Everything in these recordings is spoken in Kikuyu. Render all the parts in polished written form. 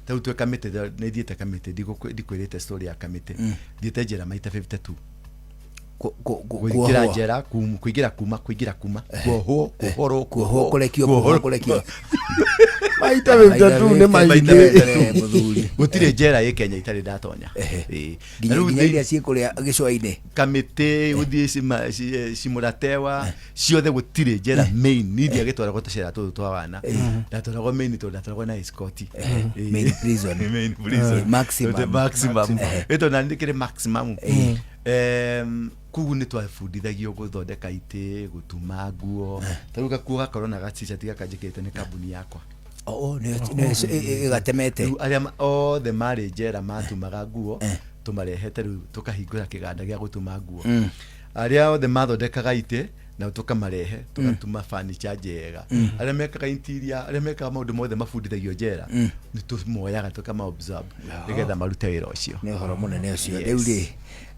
Tarĩu twĩ kamĩtĩ, nĩ thiĩte kamĩtĩ, ndikwĩrĩte story ya kamĩtĩ. Thiĩte njera maita 52. Kũingĩra Kuohwo. Njera, kũingĩra kuma, kũingĩra kuma, kuohwo, kuohorwo. Kuohwo, kũrekio, kuohwo, kũrekio. Maita 52 nĩ Maita maingĩ. 52. Mũthuri. Gũtirĩ njera ĩ Kenya itarĩ ndatonya. Ĩĩ. Na Nginya rĩu nginya iria ciĩ kũrĩa gĩcũa-inĩ. Kamĩtĩ, gũthiĩ cimũratewa ciothe, gũtirĩ njera main niĩ ndiagĩtwaragwo tũcera tũtũ twa wana, ndatwaragwo main tondũ ndatwaragwo na escort. Ĩĩ. Main prison. Main prison. Maximum. Tondũ maximum ĩtondũ nani nĩkĩrĩ maximum. Koguo nĩ twabundithagio gũthondeka itĩ, gũtuma nguo. Ta rĩu gakuo gakorwo na ga-t-shirt gaka njĩkĩrĩte nĩ kambuni yakwa. Oh, nĩyo ĩgatemete. Rĩu arĩa othe marĩ njera matumaga nguo, tũmarehete rĩu tũkahingũra kĩganda gĩa gũtuma nguo. Arĩa othe mathondekaga itĩ nao tũkamarehe, tũgatuma furniture njega. Arĩa mekaga interior, arĩa mekaga maũndũ mothe mabundithagio njera, nĩ tũmoyaga tũkama observe nĩgetha marute wĩra ũcio. Nĩ ũhoro mũnene ũcio. Yes. Rĩu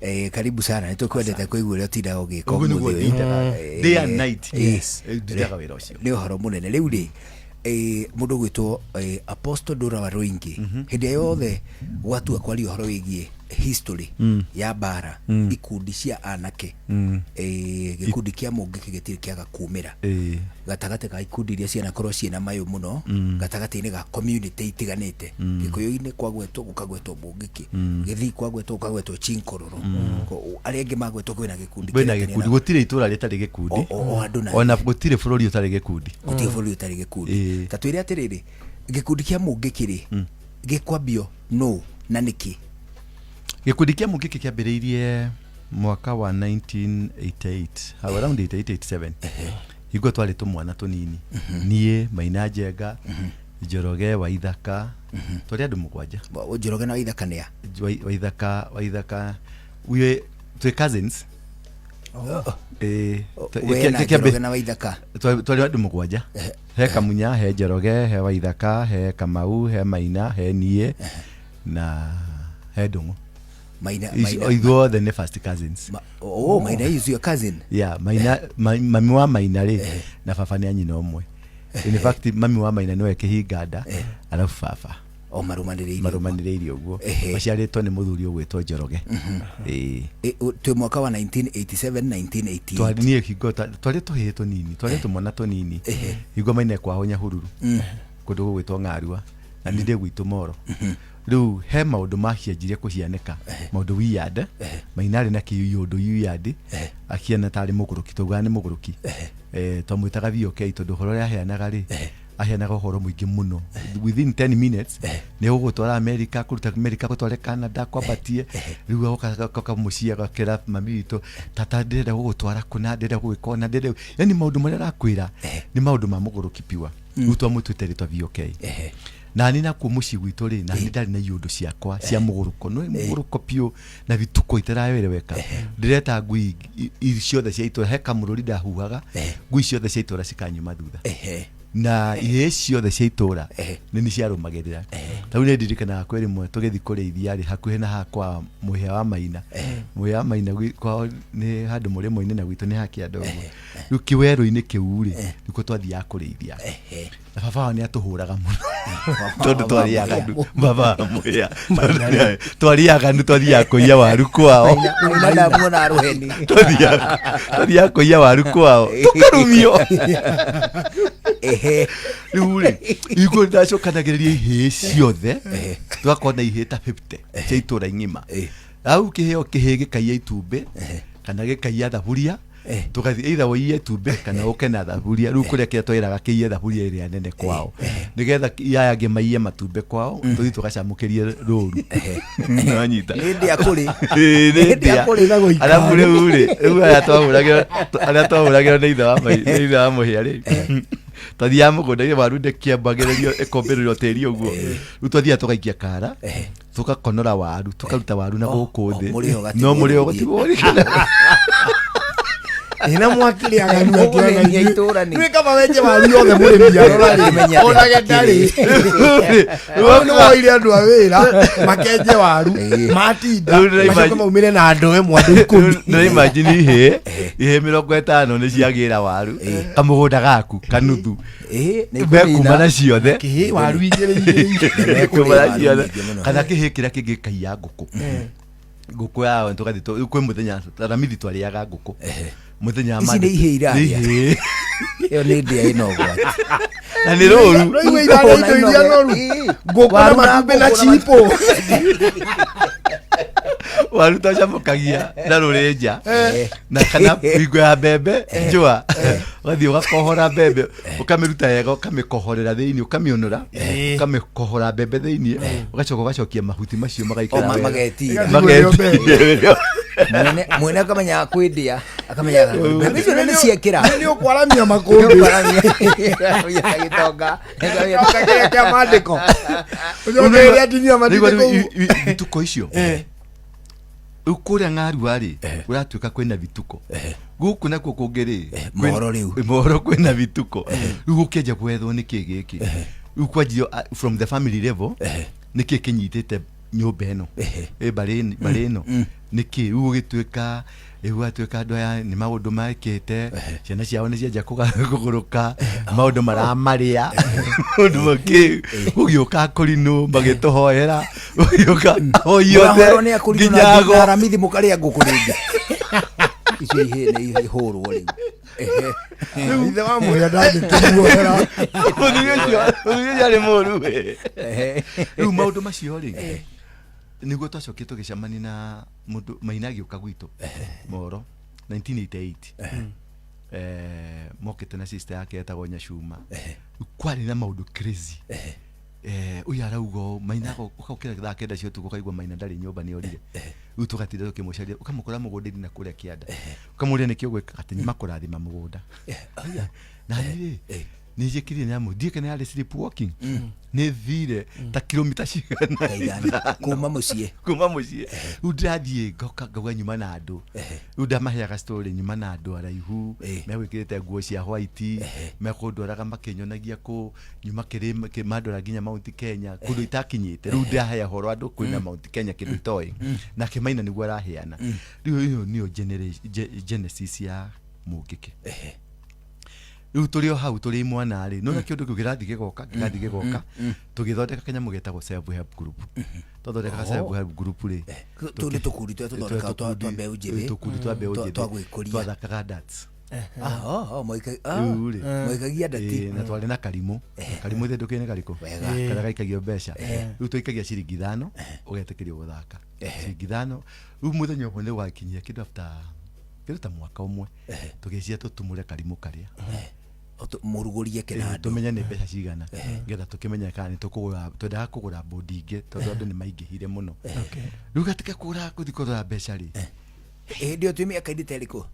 rĩ, karibu sana, nĩ tũkwendete kũigua ũrĩa ũtindaga ũgĩka Ũguo nĩguo ũmũthĩ ũyũ. ndindaga day and night. Yes. Ndindaga wĩra ũcio. Nĩ ũhoro mũnene. Rĩu rĩ, mũndũ ũgwĩtwo Apostle Ndũra wa Rũingĩ, hĩndĩ ĩrĩa yothe gwatua kwaria ũhoro wĩgiĩ history ya mbara, ikundi cia anake, gĩkundi kĩa Mũngĩkĩ gĩtirĩ kĩaga kumĩra gatagatĩ ga ikundi iria cianakorwo ciĩna mayũ mũno gatagatĩ-inĩ ga community itiganĩte. Gĩkũyũ-inĩ kwagwetwo gũkagwetwo Mũngĩkĩ, Gĩthii kwagwetwo gũkagwetwo Chinkororo. Arĩa angĩ magwetwo kwĩna gĩkundi Kwĩna kĩretania gĩkundi. Gũtirĩ itũra rĩtarĩ gĩkundi. O andũ na Ona gũtirĩ bũrũri ũtarĩ gĩkundi. Gũtirĩ bũrũri ũtarĩ gĩkundi. Ta twĩre atĩrĩrĩ, gĩkundi kĩa Mũngĩkĩ rĩ, gĩkwambio nũ na nĩkĩ? Gĩkundi kĩa Mũngĩkĩ kĩambĩrĩirie mwaka wa 1988, hau around 88 87, hingo twarĩ tũmwana tũnini, niĩ, Maina Njenga, Njoroge wa Ithaka, twarĩ andũ mũgwanja. Njoroge na Waithaka nĩa? Waithaka, we twĩ cousins. Ĩĩ, We na Njoroge na Waithaka? Twarĩ andũ mũgwanja, he Kamunya, he Njoroge, he Waithaka, he Kamau, he Maina, he niĩ na he Ndũng'ũ. Maina? Icio- Maina. Ithuothe nĩ first cousins. Oh, Maina is your cousin? Yeah, Maina, mami wa Maina rĩ na baba nĩ a nyina ũmwe. In fact, mami wa Maina nĩwe kĩhinga nda, arabu baba. O marũmanĩrĩirie? Marũmanĩrĩirie ũguo. Maciarĩtwo nĩ mũthuri ũgwĩtwo Njoroge. Ĩĩ. Twĩ mwaka wa 1987, 1988? Twarĩ, niĩ hingo twarĩ tũhĩĩ tũnini, twarĩ tũmwana tũnini, hingo Maina kwao Nyahururu, kũndũ gũgwĩtwo Ng'arua, na nĩ ndĩ gwitũ Moro. Rĩu he maũndũ macianjirie kũhianĩka, maũndũ weird. Maina arĩ na kĩũndũ weird, akiana tarĩ mũgũrũki, twaugaga nĩ mũgũrũki. Twamwĩtaga VOK tondũ ũhoro ũrĩa aheanaga rĩ, aheanaga ũhoro mũingĩ mũno. Within 10 minutes nĩ ũgũtwara America, kũruta America gũtware Canada, kwambatie. Rĩu agoka mũciĩ agakĩra mami witũ, "Tata, ndĩrenda gũgũtwara kũna, ndĩrenda gũgĩka ũna, ndĩrenda." Yani maũndũ marĩa arakwĩra nĩ maũndũ ma mũgũrũki piwa. Rĩu twamũtuĩte rĩtwa VOK. Nani nakuo mũciĩ gwitũ rĩ, nani ndarĩ na iũndũ ciakwa cia mũgũrũko, no mũgũrũko piũ na vituko itarayoeleweka. Ndĩreta ngui ciothe cia itũra, he kamũrũri ndahuhaga, ngui ciothe cia itũra cikanyuma thutha, na ihĩĩ ciothe cia itũra nĩ nĩ ciarũmagĩrĩra. Tarĩu nĩ ndirikanaga kwĩ rĩmwe tũgĩthiĩ kũrĩithia rĩ, hakuhĩ na haha kwa mũhĩa wa Maina. Mũhĩa wa Maina kwao nĩ handũ mũrĩmo-inĩ na gwitũ nĩ hakĩanda ũguo. Rĩu kĩwerũ-inĩ kĩu rĩ, nĩkuo twathiaga kũrĩithia, na baba wao nĩ atũhũraga mũno tondũ twarĩ aganu. Baba wa mũhĩa, twarĩ aganu, twathiaga kũiya waru kwao. Maina ndamuona rũheni. Twathiaga kũiya waru kwao, tũkarumio. Rĩu rĩ, hingo ndacokanagĩrĩria ihĩĩ ciothe, tũgakorwo na ihĩĩ ta 50 cia itũra ing'ima. Hau kĩhĩo kĩhĩĩ gĩkaiya itumbĩ kana gĩkaiya thaburia, tũgathiĩ, either ũiye itumbĩ kana ũke na thaburia. Rĩu kũrĩa kĩrĩa twĩraga kĩiye thaburia ĩrĩa nene kwao, nĩgetha aya angĩ maiye matumbĩ kwao, tũthiĩ tũgacamũkĩrie rũru. Nĩwanyita? Nĩ ndĩa kũrĩ. Ĩĩ, nĩ Nĩ ndĩa ndĩa. kũrĩ. Arabu rĩu rĩ, rĩu arĩa twahũragĩrwo nĩ ithe wa mũhĩa rĩ, twathiaga mũgũnda-inĩ, waru ndĩkĩambagĩrĩrio ĩkombĩrĩrwo tĩri ũguo. Rĩu twathiaga tũgaikia kara, tũgakonora waru, tũkaruta waru na gũkũ thĩ. Mũrĩo No mũrĩo gatigwo. gũtigwo. Ĩna mwaki rĩaganu Mũgũthĩnia itũũra nĩ. Nĩ kaba wenje waru yothe mũrĩmi arora rĩ Akĩmenya atĩ onage ndarĩ. Hau nĩ woire andũ a wĩra makenje waru matinda Rĩu ndĩraimagine- macoke maumĩre na ndoo ĩmwe andũ 10. Ndĩraimagine ihĩĩ 50 nĩ ciagĩra waru kamũgũnda gaku kanuthu Ĩĩ, nĩ mekuma ikũnina. na ciothe Kĩhĩ waru igĩrĩ igĩrĩ igĩrĩ. Mekuma na waru ciothe nyingĩ mũno. kana kĩhĩĩ kĩrĩa kĩngĩ kaiya ngũkũ ngũkũ yao tũgathiĩ kwĩ mũthenya ramithi twarĩaga ngũkũ mũthenya wa Ici nĩ Monday- ihĩĩ irarĩa. Nĩ ihĩĩ. Ĩyo nĩ ndĩa ĩna ũgwati. Na nĩ rũru. Ũraigua irarĩa indo iria noru. Ngũkũ na Waru na matumbĩ na ngũkũ na chipo. Waru twacamũkagia na rũrĩnja na kana hingo ya mbembe njũa, ũgathiĩ ũgakohora mbembe, ũkamĩruta wega, ũkamĩkohorera thĩinĩ, ũkamĩũnũra, ũkamĩkohora mbembe thĩinĩ, ũgacoka ũgacokia mahuti macio magaikara O, wega. magetira. Magetira. Mwene akamenyaga kwĩndĩa, akamenyaga mbembe icio nĩ ciekĩra. Nĩ ũkwaramia makũmbĩ. Gĩtonga. Gĩtonga kĩrĩa kĩa mandĩko. Ũcoke rĩrĩa atumia Rĩu matinde rĩu kũu. bituko icio rĩu kũrĩa ng'arua rĩ, kũratuĩka kwĩna bituko gũkũ nakuo kũngĩ rĩ Mohoro rĩu. Mohoro kwĩna bituko. Rĩu gũkĩanjia gwethwo nĩkĩ gĩkĩ. Rĩu kwanjio from the family level, nĩkĩ kĩnyitĩte nyũmba ĩno, ĩ mbarĩ ĩno nĩkĩ. Rĩu gũgĩtuĩka, rĩu gwatuĩka andũ aya nĩ maũndũ mekĩte, ciana ciao nĩ cianjia kũgũrũka, maũndũ maramarĩa, maũndũ makĩ gũgĩũka akũrinũ magĩtũhoera, gũgĩũka ahoi othe Mũrahoerwo nĩ akũrinũ nginya na ago. na aramithi mũkarĩa ngũkũ rĩngĩ. Icio ihĩĩ nĩ ihũrwo rĩu. Ithe wa mũhĩa ndangĩkĩmuohera. Mũthuri ũcio arĩ mũru we. Rĩu maũndũ macio rĩ, nĩguo twacokire tũgĩcemania na mũndũ Maina agĩũka gwitũ Moro 1988, mokĩte na sister yake etagwo Nyacuma. Kwarĩ na maũndũ crazy. Ũyũ arauga ũũ, Maina ũkaũkĩra thaa 9 cia ũtukũ ũkaigua Maina ndarĩ nyũmba, nĩ orire. Rĩu tũgatinda tũkĩmũcaria, ũkamũkora mũgũnda-inĩ na kũrĩa kĩanda, ũkamũria nĩkĩ ũgwĩka, atĩ nyuma kũrathima mũgũnda. Na niĩ rĩ, nĩ njĩkire nyamũ ndiĩ kana yarĩ sleep walking, nĩ thire ta kilomita cigana Ta 5 5 kuma mũciĩ. Kuma mũciĩ. Rĩu ndĩrathiĩ ngoka ngauga nyuma na andũ. Rĩu ndamaheaga story, nyuma na andũ araihu megwĩkĩrĩte nguo cia white, mekũndwaraga makĩnyonagia kũ nyuma kĩrĩma mandwara nginya Mount Kenya, kũndũ itakinyĩte. Rĩu ndĩrahe ũhoro andũ kwĩna Mount Kenya, kĩndũ itoĩ, nake Maina nĩguo araheana. Rĩu ĩyo nĩyo genesis ya Mũngĩkĩ. Rĩu tũrĩ o hau tũrĩ imwana rĩ, nona kĩũndũ kĩu kĩrathiĩ gĩgoka, kĩrathiĩ gĩgoka, tũgĩthondeka kanyamũ getagwo self help group. Twathondeka self help group rĩ, Tũu nĩ tũkundi tũrĩa tũthondekaga twa mbeũ njĩthĩ. Tũkundi twa mbeũ njĩthĩ. Twa gwĩkũria. Twathakaga darts. Ah, oh, oh, Rĩu rĩ, moikagia ndati. Ĩĩ, na twarĩ na karimũ. Karimũ ithe ndũkĩrĩ nĩ karĩkũ? Wega. Karĩa gaikagio mbeca. Rĩu twaikagia ciringi 5, ũgetĩkĩrio gũthaka ciringi 5. Rĩu mũthenya ũmwe nĩ gwakinyire kĩndũ after kĩndũ ta mwaka ũmwe, tũgĩcia tũtumũre karimũ karĩa. Mũrugũrie kĩnandũ. Tũmenye nĩ mbeca cigana, nĩgetha tũkĩmenye kana nĩ tũkũgũra. Twendaga kũgũra bodi ingĩ tondũ andũ nĩ maingĩhire mũno. Rĩu gatika kũgũra, kũthiĩ kũrora mbeca rĩ, Hĩndĩ ĩyo twĩ mĩaka-inĩ ta ĩrĩkũ?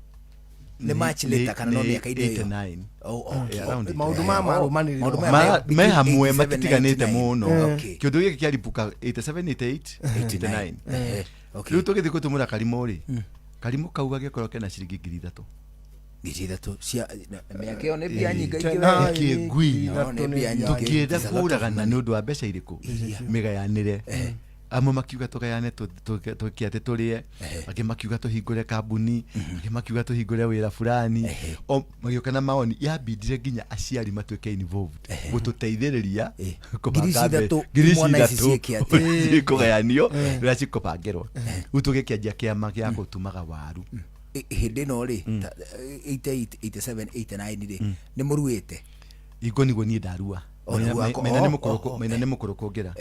Nĩ much later kana no mĩaka-inĩ ĩyo? 89. Oh, okay. Around Maũndũ 89. maya marũmanĩrĩra. Maũndũ maya Me between hamwe 87, matitiganĩte 99. mũno. Kĩũndũ gĩkĩ kĩaribũka 87, 88, 89. Okay. Rĩu tũgĩthiĩ gũtũmũra karimũ rĩ, karimũ kau gagĩkorwo kena ciringi 3000. 3000 cia mĩaka ĩyo nĩ mbia nyingĩ ingĩ Tena we. Kĩngui. No, nĩ mbia nyingĩ. Tũkĩenda It's a lot of kũragana money. nĩ ũndũ wa mbeca irĩkũ mĩgayanĩre. Amwe makiuga tũgayane tũke atĩ tũrĩe, angĩ makiuga tũhingũre kambuni, angĩ makiuga tũhingũre wĩra fulani. O magĩũka na maoni. Yambindire nginya aciari matuĩke involved gũtũteithĩrĩria kũbanga Ngiri ici 3 ngiri ici imwana ici 3 ciĩke atĩ? cikũgayanio rĩrĩa cikũbangĩrwo. Rĩu tũgĩkĩanjia kĩama gĩa gũtumaga waru. Hĩndĩ ĩno rĩ, ta 88, 87, 89 rĩ, nĩ mũruĩte? Ingo niguo niĩ ndarua. Oh, Maina nĩguo Maina nĩ oh, mũkũrũ oh, oh. Maina nĩ mũkũrũ kũngĩra.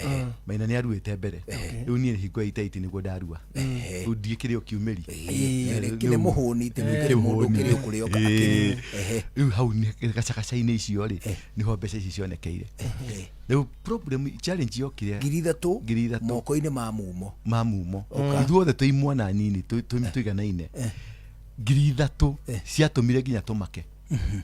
Maina nĩ aruĩte mbere. Rĩu niĩ hingo ya 88 nĩguo ndarua. Rĩu ndiĩkĩrĩ o kiumĩri. Nĩ mũhũni, ti kĩrĩ mũndũ kĩrĩ ũkũrĩa ũka akĩrĩ. Rĩu hau nĩ gacagaca-inĩ icio rĩ, nĩho mbeca ici cionekeire. Rĩu problem, challenge yokire 3000. 3000. Moko-inĩ ma mumo. Ma mumo, ithuothe twĩ imwana nini, tũiganaine. 3000 ciatũmire nginya tũmake,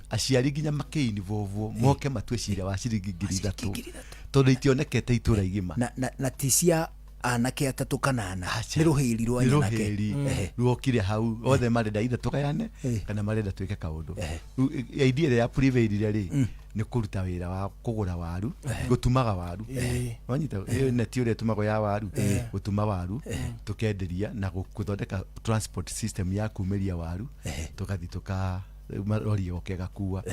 aciari nginya makĩinvolvwo, moke matue cira wa ciringi 3000, 3000. Tondũ itionekete itũra igima. Na ti cia Anake atatũ kana ana. Aca. Nĩ rũhĩri rwa Nĩ nyanake. rũhĩri ruokire hau, othe marenda ithe tũgayane kana marenda twĩke kaũndũ. Rĩu, idea ĩrĩa ya prevailire rĩ, nĩ kũruta wĩra wa kũgũra waru, gũtumaga waru. Wanyita ĩyo neti ũrĩa ĩtumagwo ya waru, gũtuma waru tũkenderia na gũthondeka transport system ya kumĩria waru, tũgathiĩ tũka rori yoke ĩgakua,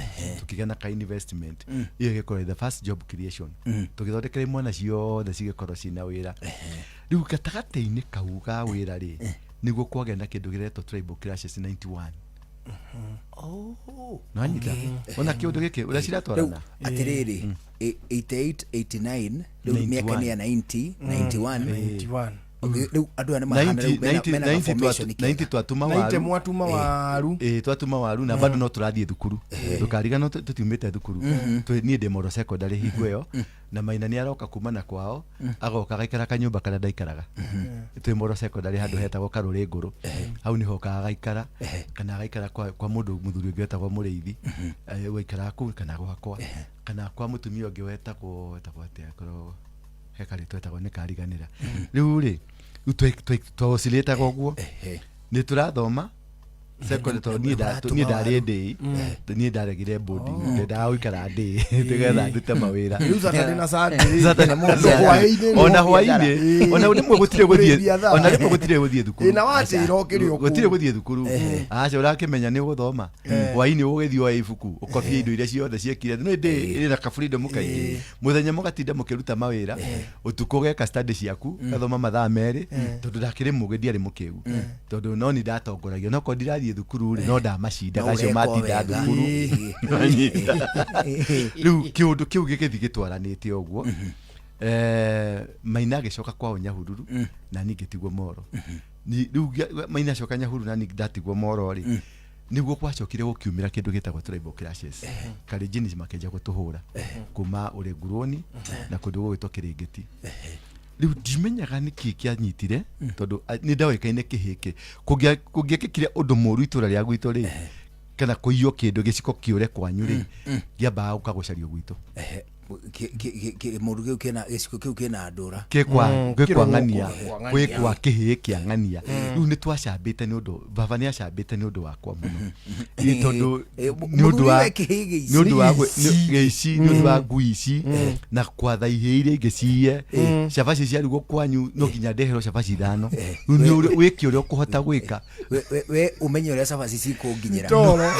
tũkĩgĩa na ka investment. Ĩyo ĩgĩkorwo the first job creation, tũgĩthondekera imwana ciothe cigĩkorwo ciĩna wĩra. Rĩu gatagatĩ-inĩ kau ga wĩra rĩ, nĩguo kwagĩa na kĩndũ kĩretwo tribal clashes 91. Nanyita ona kĩũndũ gĩkĩ ũrĩa Rĩu ciratwarana. Atĩrĩrĩ, 88, 89, rĩu mĩaka nĩ ya 90, 91. 91. Okay, rĩu andũ aya nĩ mahana rĩu mena 90 ka-formation kega. 90 twatuma 90 waru. Mwatuma waru. Ĩĩ, twatuma waru na bado no tũrathiĩ thukuru, ndũkarigano tũtiumĩte thukuru. Niĩ ndĩ Moro Secondary hingo ĩyo, na Maina nĩ aroka kuma na kwao, agoka agaikara kanyũmba karĩa ndaikaraga twĩ Moro Secondary, handũ hetagwo Karũrĩ Ngũrũ. Hau nĩho okaga agaikara, kana agaikara kwa mũndũ mũthuri ũngĩ wetagwo Mũrĩithi. Waikaraga kũu, kana gwakwa, kana kwa mũtumia ũngĩ wetagwo atĩa, korwo he karĩtwa etagwo, nĩ kariganĩra rĩu rĩ. Rĩu twacilĩtaga ũguo, nĩ tũrathoma secondary, tondũ niĩ ndarĩ ndĩi, niĩ ndaregire boarding, ndendaga gũikara ndĩi nĩgetha ndute mawĩra. Rĩu Saturday na Sunday. Saturday na Andũ hwaĩ-inĩ. Ona hwaĩ-inĩ, ona rĩmwe gũtirĩ gũthiĩ. Biathara. Ona rĩmwe gũtirĩ gũthiĩ thukuru. Ĩ, na watĩra ũkĩrĩ o kũu. Gũtirĩ gũthiĩ thukuru. Aca, ũrakĩmenya nĩ ũgũthoma hwaĩ-inĩ, ũgĩthiĩ oe ibuku, ũkobie indo iria ciothe ciekire. No ĩndĩ ĩrĩ na ka-freedom kaingĩ. Mũthenya mũgatinda mũkĩruta mawĩra, ũtukũ ũgeka study ciaku, gathoma mathaa 2, tondũ ndakĩrĩ mũgĩ, ndiarĩ mũkĩgu, tondũ no ni ndatongoragia, no korwo ndirathiĩ thukuru rĩ, no ndamacindaga No acio ũreka o matinda wega. thukuru. Nanyita. Rĩu kĩũndũ kĩu gĩgĩthiĩ gĩtwaranĩte ũguo. Maina agĩcoka kwao Nyahururu na niĩ ngĩtigwo Moro. Rĩu Maina acoka Nyahururu na niĩ ndatigwo Moro rĩ, nĩguo gwacokire gũkiumĩra kĩndũ gĩtagwo tribal clashes. Kalenjin makĩanjia gũtũhũra kuma Ũrengurũni na kũndũ gũgwĩtwo Kĩrĩngĩti. Rĩu ndimenyaga nĩkĩ kĩanyitire, tondũ nĩ ndoĩkaine kĩhĩkĩ kũngĩekĩkire ũndũ mũru itũra rĩa gwitũ rĩ, kana kũiywo kĩndũ, gĩciko kĩũre kwanyu rĩ, ngĩambaga gũka gũcario gwitũ. Mũndũ kĩu kĩna gĩciko kĩu kĩna ndũra. Kĩkwa gwĩkwa kĩrũgũ ng'ania. kwa ng'ania. Gwĩkwa kĩhĩĩ kĩa ng'ania. Rĩu nĩ twacambĩte nĩ ũndũ baba nĩ acambĩte nĩ ũndũ wakwa mũno. Ĩ, tondũ nĩ ũndũ wa mũthuri we kĩhĩĩ gĩici. Nĩ ũndũ wa gĩici, nĩ ũndũ wa ngui ici na kwatha ihĩĩ iria ingĩ ciiye cabaci ciarugwo kwanyu, no nginya ndeherwo cabaci 5. Rĩu nĩ wĩke ũrĩa ũkũhota gwĩka. We ũmenye ũrĩa cabaci cikũnginyĩra. Toro.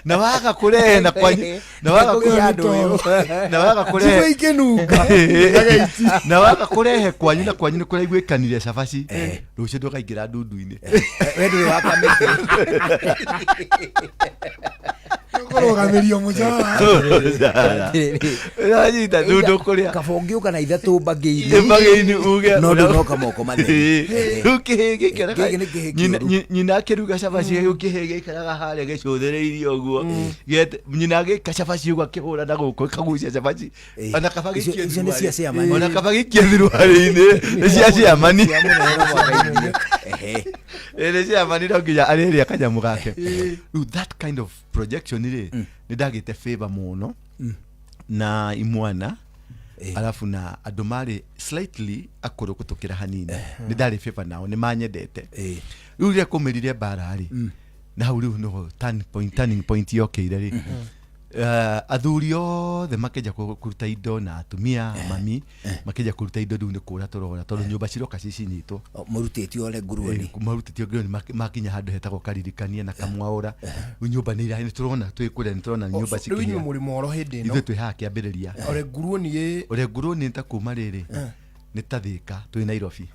Na waga kũrehe na kwanyu, na waga Kũgĩa andũ ũyũ. na waga Cigũ kũrehe ikĩnunga. Na waga kũrehe kwanyu, na kwanyu nĩ kũraiguĩkanire cabaci, rũciũ ndũkaingĩra ndundu-inĩ. We ndũrĩ wa kamĩtĩ. Kũrũgamĩrio mũcara. Ũranyita ndundu kũrĩa. Kaba ũngĩũka na 3 mbagĩini. Mbagĩini uge. No ndũnoka moko matheri. Rĩu kĩhĩĩ gĩikaraga Gĩkĩ nĩ kĩhĩĩ kĩũru. Nyina akĩruga cabaci, rĩu kĩhĩĩ gĩikaraga harĩa gĩcũthĩrĩirie ũguo. Nyina agĩka cabaci ũguo, akĩhũra na gũkũ, ĩkagucia cabaci. Ona kaba gĩikie Icio nĩ cia thuruarĩ. ciamani. Ona kaba gĩikie thuruarĩ-inĩ, nĩ cia ciamani. Cia mũnene mwaka-inĩ. Ehe. Ĩ, nĩ ciamani, no nginya arĩrĩa kanyamũ gake. Rĩu that kind of projection rĩ, nĩ ndagĩte favor mũno na imwana, arabu na andũ marĩ slightly akũrũ gũtũkĩra hanini, nĩ ndarĩ favor nao, nĩ manyendete. Rĩu rĩrĩa kũmĩrire mbara rĩ, na hau rĩu nĩho turning point yokĩire rĩ, athuri othe makĩnja kũruta indo na atumia mami makĩnja kũruta indo. Rĩu nĩ kũra tũrora, tondũ nyũmba ciroka cicinyitwo. O, mũrutĩtio ole nguruoni. Marutĩtio ngironi, makinya handũ hetagwo Karirikania na Kamwaũra. Rĩu nyũmba nĩ nĩ tũrona twĩ kũrĩa, nĩ tũrona nyũmba Rĩu inyuĩ cikĩhĩa. mũrĩ Moro hĩndĩ ĩno? Ithuĩ twĩ haha kĩambĩrĩria. Ore nguruoni ĩ? Ũrĩa nguruoni nĩ ta kuma rĩrĩ, nĩ ta Thĩka twĩ Nairobi.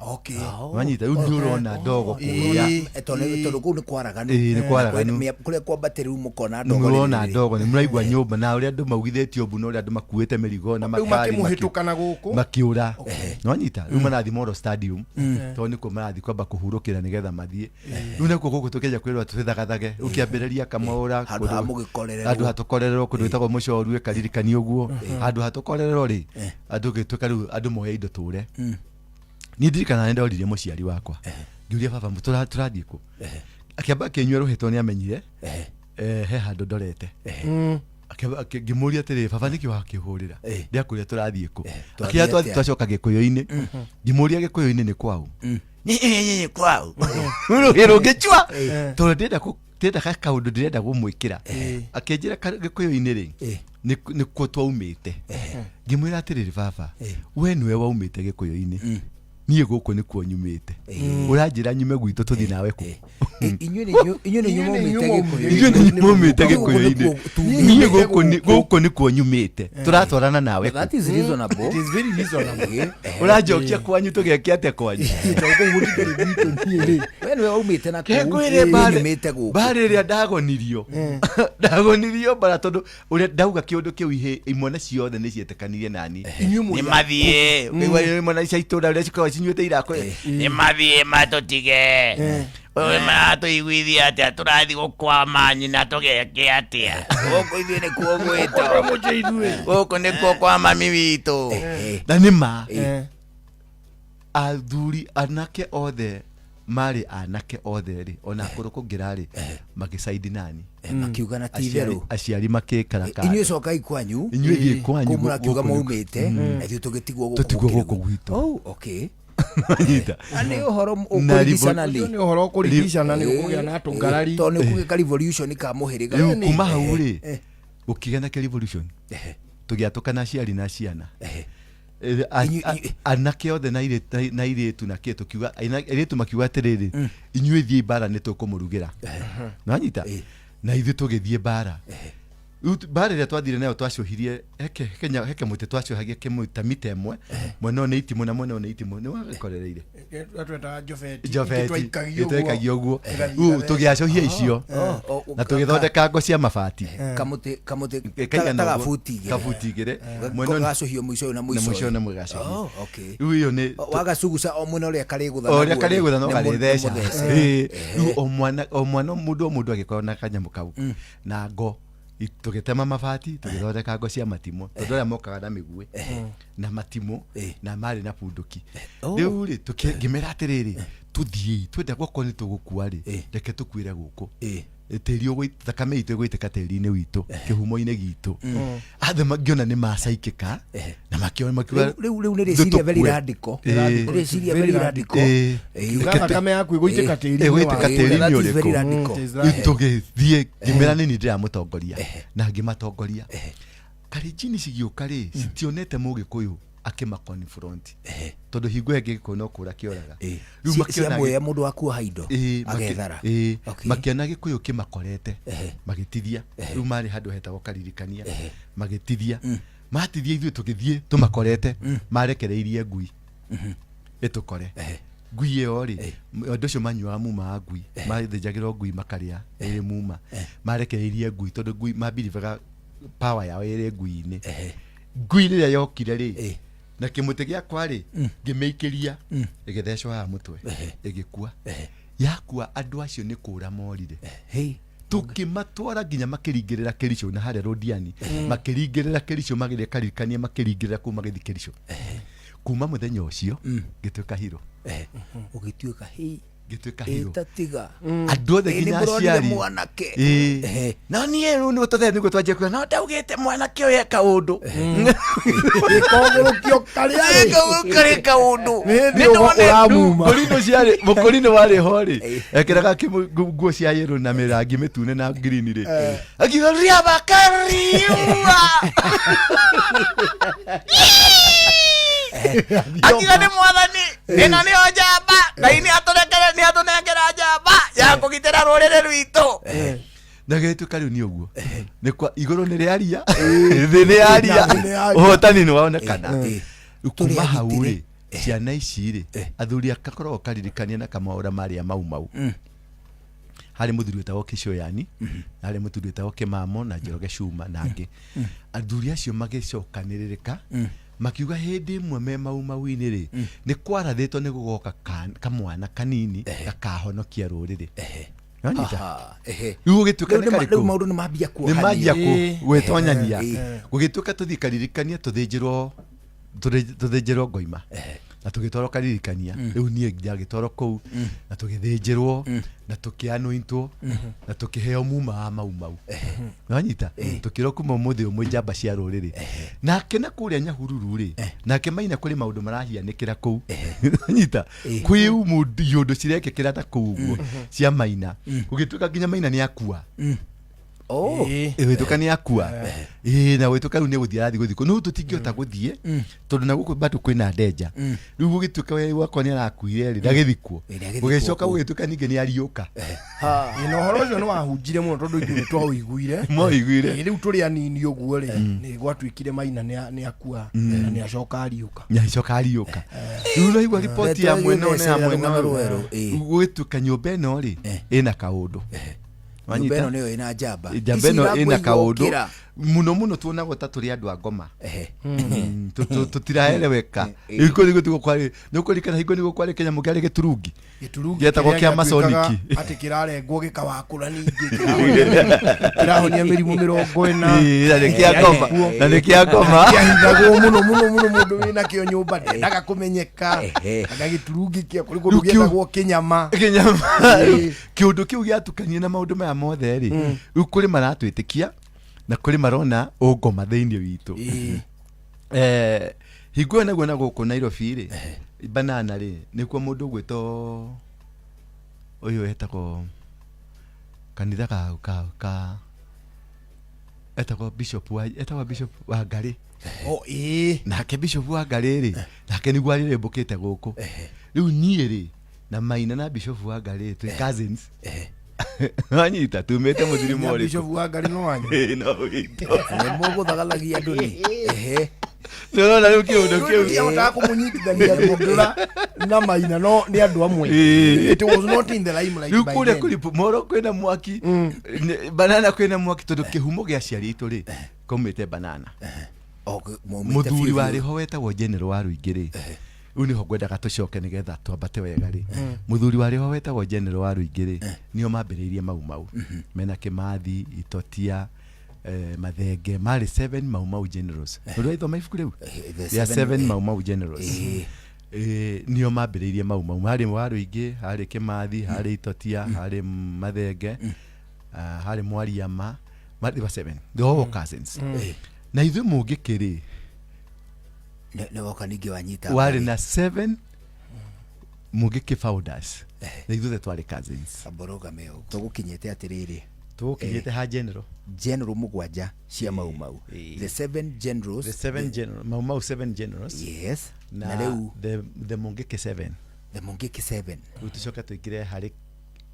Wanyita, rĩu nĩ ũrona ndogo kũrĩa. Tondũ kũu nĩ kwaraganu. Ĩĩ, nĩ kwaraganu. Kũrĩa kwambatĩrĩru rĩu mũkona nĩ ndogo. Mũrona rĩrĩ. Ndogo, nĩ mũraigua nyũmba na ũrĩa andũ maugithĩtie ũmbu, na ũrĩa andũ makuĩte mĩrigo na Rĩu makari makĩmũhĩtũka na gũkũ. Makiũra, nĩwanyita, rĩu marathiĩ Moro Stadium, tondũ nĩkuo marathiĩ kwamba kũhurũkĩra nĩgetha mathiĩ. Rĩu nakuo gũkũ tũkĩanjia kwĩrwo twĩthagathage, rĩu kĩambĩrĩria Kamwaũra. Handũ ha mũgĩkorererwo. Handũ hatũkorererwo, kũndũ gwĩtagwo Mũcoru, ĩkaririkania ũguo handũ hatũkorererwo rĩ, andũ gĩtuĩka rĩu andũ moe indo tũre. Niĩ ndirikana nĩ ndoririe mũciari wakwa, ngĩũria, "Baba, tũrathiĩ kũ?" Akĩamba akĩnyua rũhĩ, tondũ nĩ amenyire he handũ ndorete. Ngĩmũria atĩrĩ, baba, nĩkĩ wakĩhũrĩra? Eh. Ndĩakũria tũrathiĩ kũ? Twathiĩ Akĩra atĩa? twacoka Gĩkũyũ-inĩ. Ngĩmũria Gĩkũyũ-inĩ nĩ kwau? Nĩ kwau rũhĩ rũngĩchua, tondũ ndĩrenda ndĩrenda kaũndũ ndĩrenda gũmwĩkĩra. Akĩnjĩra Gĩkũyũ-inĩ rĩ, nĩkuo twaumĩte. Ngĩmwĩra atĩrĩrĩ, baba, we nĩwe waumĩte Gĩkũyũ-inĩ, niĩ gũkũ nĩkuo nyumĩte, ũranjĩra nyume gwitũ tũthiĩ nawe kũ? Inyuĩ nĩ inyuĩ nĩ Inyuĩ nĩ maumĩte inyuĩ Gĩkũyũ. Inyuĩ nĩ inyuĩ maumĩte Gũkũ Gĩkũyũ-inĩ. nĩkuo tumĩte. Niĩ gũkũ nĩkuo nyumĩte, tũratwarana nawe kũ? That is reasonable. It is very reasonable. Ũranjokia kwanyu tũgeke atĩa kwanyu? Tondũ kũu gũtikĩrĩ gwitũ niĩ rĩ. We nĩwe waumĩte na kũu, Kengwĩre niĩ mbara nyumĩte gũkũ. Mbara ĩrĩa ndagonirio mbara, tondũ ũrĩa ndauga kĩũndũ kĩu, ihĩ imwana ciothe nĩ cietĩkanirie nani. Inyuĩ mũrĩ Nĩ mathiĩ ũkaigua imwana cia itũra ũrĩa cikoragwo cinyuĩte irakũ, nĩ mathiĩ matũtige, ũyũ maratũiguithia atĩa? Tũrathiĩ gũkwama nyina tũgeke atĩa? Gũkũ ithuĩ nĩkuo gwitũ, gũkũ nĩkuo kwa mami witũ. Na nĩ ma athuri anake othe marĩ anake othe rĩ, ona akũrũ kũngĩra rĩ, magĩcaidi nani. Makiuga na ti aciari itherũ. Aciari makĩkara Inyuĩ cokai kwanyu. Inyuĩ thiĩ kwanyu. Kũu mũrakiuga gũkũ nĩ- maumĩte na ithuĩ tũgĩtigwo gũkũ. Tũtigwo gũkĩrĩ gũkũ gwitũ. Oh, okay. Nyita. Na nĩ ũhoro Na ũkũrigicana Ũcio nĩ nĩ ũhoro ũkũrigicana, nĩ ũkũgĩa na tũngarari. Tondũ nĩ ũkũgĩa revolution ka mũhĩrĩga. Rĩu kuma hau rĩ, gũkĩgĩa na revolution, tũgĩatũkana aciari na ciana. Anake othe na airĩtu na kĩ, tũkiuga airĩtu makiuga atĩrĩrĩ, inyuĩ thiĩ mbara, nĩ tũkũmũrugĩra. Nanyita na ithuĩ tũgĩthiĩ mbara. Rĩu mbara ĩrĩa twathire nayo, twacũhirie heke mũtĩ, twacũhagia kĩmũta mita ĩmwe, mwena ũyũ nĩ itimũ na mwena ũyũ nĩ itimũ, nĩ wagĩkorereire. Twetaga njobeti. Njobeti. Twaikagia ũguo. Ĩtwaikagia ũguo. Ĩgathiĩ Rĩu ĩgatheca. tũgĩacũhia icio Oh, na tũgĩthondeka ngo cia mabati. Kamũtĩ Kaigana ta ũguo. gabuti igĩrĩ. Kabuti igĩrĩ. Mwena ũyũ Gacũhio mũico ũyũ na na mũico mũico ũyũ. na mũgacũhia. Oh, okay. Rĩu ĩyo nĩ Wagacuguca o mwena ũrĩa karĩgũtha. O ũrĩa naguo rĩ, karĩgũtha no nĩ karĩtheca. mũthece. Ĩĩ. Rĩu o mwana mũndũ o mũndũ agĩkorwo na kanyamũ kau na ngo. Tũgĩtema mabati, tũgĩthondeka ngo cia matimũ, tondũ arĩa mokaga na mĩguĩ na matimũ na marĩ na bunduki. Oh. Rĩu rĩ, ngĩmera atĩrĩrĩ, tũthiĩi, twenda gwakorwo nĩ tũgũkua rĩ, reke tũkuĩre gũkũ. Tĩri thakame itũ ĩgũitĩka tĩri-inĩ witũ, kĩhumo-inĩ gitũ. Athe ngĩona nĩ macaikĩka na makĩona makiuga Rĩu nĩ rĩciria very tũkue. radical. Nĩ rĩciria Very very radical. Kiuga thakame yaku ĩgũitĩka tĩri-inĩ Ĩgũitĩka waku. tĩri-inĩ That is very ũrĩkũ? radical. It is Rĩu radical. tũgĩthiĩ, ngĩmera nĩ niĩ ndĩramũtongoria na ngĩmatongoria. Karenjini cigĩũka rĩ, citionete mũgĩkũyũ akĩma confront, tondũ hingo ĩngĩ gĩkũyũ no kũra kĩoraga. Rĩu makĩona Ciamwea mũndũ wa kuoha indo Ĩĩ, agethara. Okay. Makĩona gĩkũyũ kĩmakorete, magĩtithia. Rĩu marĩ handũ hetagwo Karirikania, magĩtithia. Matithia, ithuĩ tũgĩthiĩ tũmakorete, marekereirie ngui ĩtũkore. Ngui ĩyo rĩ, andũ acio manyuaga muma wa ngui, mathĩnjagĩrwo ngui makarĩa ĩrĩ muma. Marekereirie ngui tondũ ngui mambiribaga power yao ĩrĩ ngui-inĩ. Ngui rĩrĩa yokire rĩ, na kĩmũtĩ gĩakwa rĩ, ngĩmĩikĩria, ĩgĩthecwo haha mũtwe, ĩgĩkua. Yakua, andũ acio nĩ kũra morire. Hey. Tũkĩmatwara nginya makĩringĩrĩra Kericho na harĩa Rũndiani, makĩringĩrĩra Kericho, magĩrĩa Karirikania, makĩringĩrĩra kũu, magĩthiĩ Kericho. Kuma mũthenya ũcio ngĩtuĩka hero. Ũgĩtuĩka hei. Ngĩtuĩka hero. Ĩtatiga. Andũ othe Ĩ, nĩ nginya mũronire aciari. mwanake. Ĩĩ. No niĩ rĩu nĩguo tũthe nĩguo twanjia kuga, no ndaugĩte mwanake ũyũ eka ũndũ. Kogũrũkio karĩa rĩ. Karĩ kaũndũ. Nĩ hĩndĩ ũramuma. Mũkũrinũ ciarĩ, mũkũrinũ warĩ ho rĩ, ekĩraga nguo cia yellow na mĩrangi mĩtune na green rĩ, akiuga riaba kariua, akiuga nĩ mwathani, ĩno nĩyo njamba, Ngai nĩ atũrekere, nĩ atũnengera njamba ya kũgitĩra rũrĩrĩ rwitũ. Na gĩgĩtuĩka rĩu nĩ ũguo, nĩ kwa igũrũ nĩ rĩaria, thĩ nĩ yaria. Na thĩ nĩ yaria. Ũhotani nĩ wonekana. Rĩu kuma Tũrĩ hau agitĩre. rĩ, ciana ici rĩ, athuri akakoragwo karirikania na kamaũra marĩa mau mau, harĩ mũthuri wĩtagwo Kĩcũyani, na harĩ mũthuri wĩtagwo Kĩmamo na Njoroge Cuma na angĩ. Athuri acio magĩcokanĩrĩrĩka, makiuga hĩndĩ ĩmwe me mau mau-inĩ rĩ, nĩ kwarathĩtwo nĩ gũgoka kamwana kanini gakahonokia rũrĩrĩ. Nonyita? Aha, ehe. Rĩu gũgĩtuĩka Rĩu nĩ rĩu karĩkũ? maũndũ nĩ mambia Nĩ manjia kuohanio. Gwĩtonyania. Ĩĩ. Gũgĩtuĩka tũthiĩ Karirikania, tũthĩnjĩrwo ngoima. Na tũgĩtwarwo karirikania. Rĩu niĩ ndagĩtwarwo kũu na tũgĩthĩnjĩrwo na tũkĩanointwo na tũkĩheo muma wa Mau Mau. Wanyita? Tũkĩrwo kuma ũmũthĩ ũmwe njamba cia rũrĩrĩ. Nake na kũrĩa Nyahururu rĩ, nake Maina kũrĩ maũndũ marahianĩkĩra kũu. Wanyita? Kwĩ iũndũ cirekĩkĩra ta kũu ũguo cia Maina. Gũgĩtuĩka nginya Maina nĩ akua. Oh. Gwĩtuĩka nĩ akua. Ĩĩ, na gwĩtuĩka rĩu nĩ gũthiĩ arathiĩ gũthikwo. No tũtingĩhota gũthiĩ tondũ na gũkũ bado kwĩna ndenja. Rĩu gũgĩtuĩka we wakwa nĩ arakuire rĩ, ndagĩthikwo. Ĩ, nĩagĩthikwo Gũgĩcoka kũu. gũgĩtuĩka ningĩ nĩ ariũka. Ĩ, na ũhoro ũcio nĩ wahunjire mũno tondũ ithuĩ nĩ twaũiguire. Mwaiguire. Ĩ, rĩu tũrĩ anini ũguo rĩ, nĩ gwatuĩkire Maina nĩ akua na nĩ acoka ariũka. Nĩacoka ariũka. Rĩu ũraigua riboti ya mwena ũyũ na ya mwena Rũgano ũyũ. rwerũ, ĩ. Gũgĩtuĩka nyũmba ĩno rĩ, ĩna kaũndũ. Nyũmba ĩno Wanyita? nĩyo ĩna njamba. Njamba Ici ĩno ĩna irangũigua kaũndũ. ũkĩra. Mũno mũno tuonagwo ta tũrĩ andũ a ngoma. Tũtiraeleweka. Eh. Hingo nĩguo tiguo kwarĩ, nĩũkũririkana hingo nĩguo kwarĩ kĩnyamũ kĩarĩ gĩturungi. Gĩturungi Gĩetagwo kĩrĩa kĩa gĩatuĩkaga Masoniki. atĩ kĩrarengwo gĩkawakũra ningĩ kĩrahonia mĩrimũ 40. Ĩĩ, na nĩ kĩa ngoma. Na nĩ kĩa ngoma. Kĩahithagwo mũno mũno mũno, mũndũ wĩna kĩo nyũmba ndendaga kũmenyeka. Anga gĩturungi kĩa kũrĩ kũndũ Rĩu gĩetagwo kĩnyama. Kĩnyama. Ĩĩ. Kĩũndũ kĩu gĩatukanie na maũndũ maya mothe rĩ, rĩu kũrĩ maratwĩtĩkia na kũrĩ marona ũngoma thĩinĩ witũ. Hingo ĩyo naguo na gũkũ Nairobi rĩ, banana rĩ, nĩkuo mũndũ ũgwĩtwo ũyũ etagwo kanitha ka etagwo bishop wa etagwo bishop wa Ngarĩ. O, ĩĩ. Nake bishop wa Ngarĩ rĩ, nake nĩguo arĩrĩmbũkĩte gũkũ. Rĩu niĩ rĩ, na Maina na bishop wa Ngarĩ twĩ cousins. Wanyita? Tumĩte mũthirimo Nya ũrĩkũ? Bishop wa Ngarĩ no wanyu. Ĩĩ, no witũ. Nĩ mũgũthagalagia andũ nĩ. Nĩũrona rĩu kĩũndũ kĩu? Ndiahotaga kũmũnyitithania Ndũra na Maina no nĩ andũ amwe. It was not in the limelight Rĩu by kũrĩa then. kũrĩ moro kwĩna mwaki, banana kwĩna mwaki tondũ kĩhumo gĩa aciari aitũ rĩ kaumĩte banana. O, maumĩte Mũthuri biũ biũ. warĩ ho wetagwo General wa Rũingĩ rĩ, rĩu nĩho ngwendaga tũcoke nĩgetha twambate wega rĩ, mũthuri warĩ ho wetagwo General wa Rũingĩ rĩ, nĩo mambĩrĩirie Mau Mau mena Kĩmathi, Itotia, Mathenge, marĩ seven Mau Mau generals. Nĩ ũraithoma ibuku rĩu The rĩa seven, seven Mau Mau generals. Nĩo mambĩrĩirie Mau Mau, harĩ wa Rũingĩ, harĩ Kĩmathi, harĩ Itotia, harĩ Mathenge, harĩ Mwariama, they were seven, they were all cousins. Na ithuĩ Mũngĩkĩ rĩ, Nĩ woka ningĩ wanyita warĩ mbarĩ. Na seven Mũngĩkĩ founders na ithuothe twarĩ cousins. Amborogame ũguo. Tũgũkinyĩte atĩrĩrĩ. Tũgũkinyĩte ha general. General mũgwanja cia Mau Mau. The seven generals. The seven general, Mau Mau seven generals. Yes. Na, Na rĩu the Mũngĩkĩ seven. The Mũngĩkĩ seven. Rĩu tũcoke tũingĩre harĩ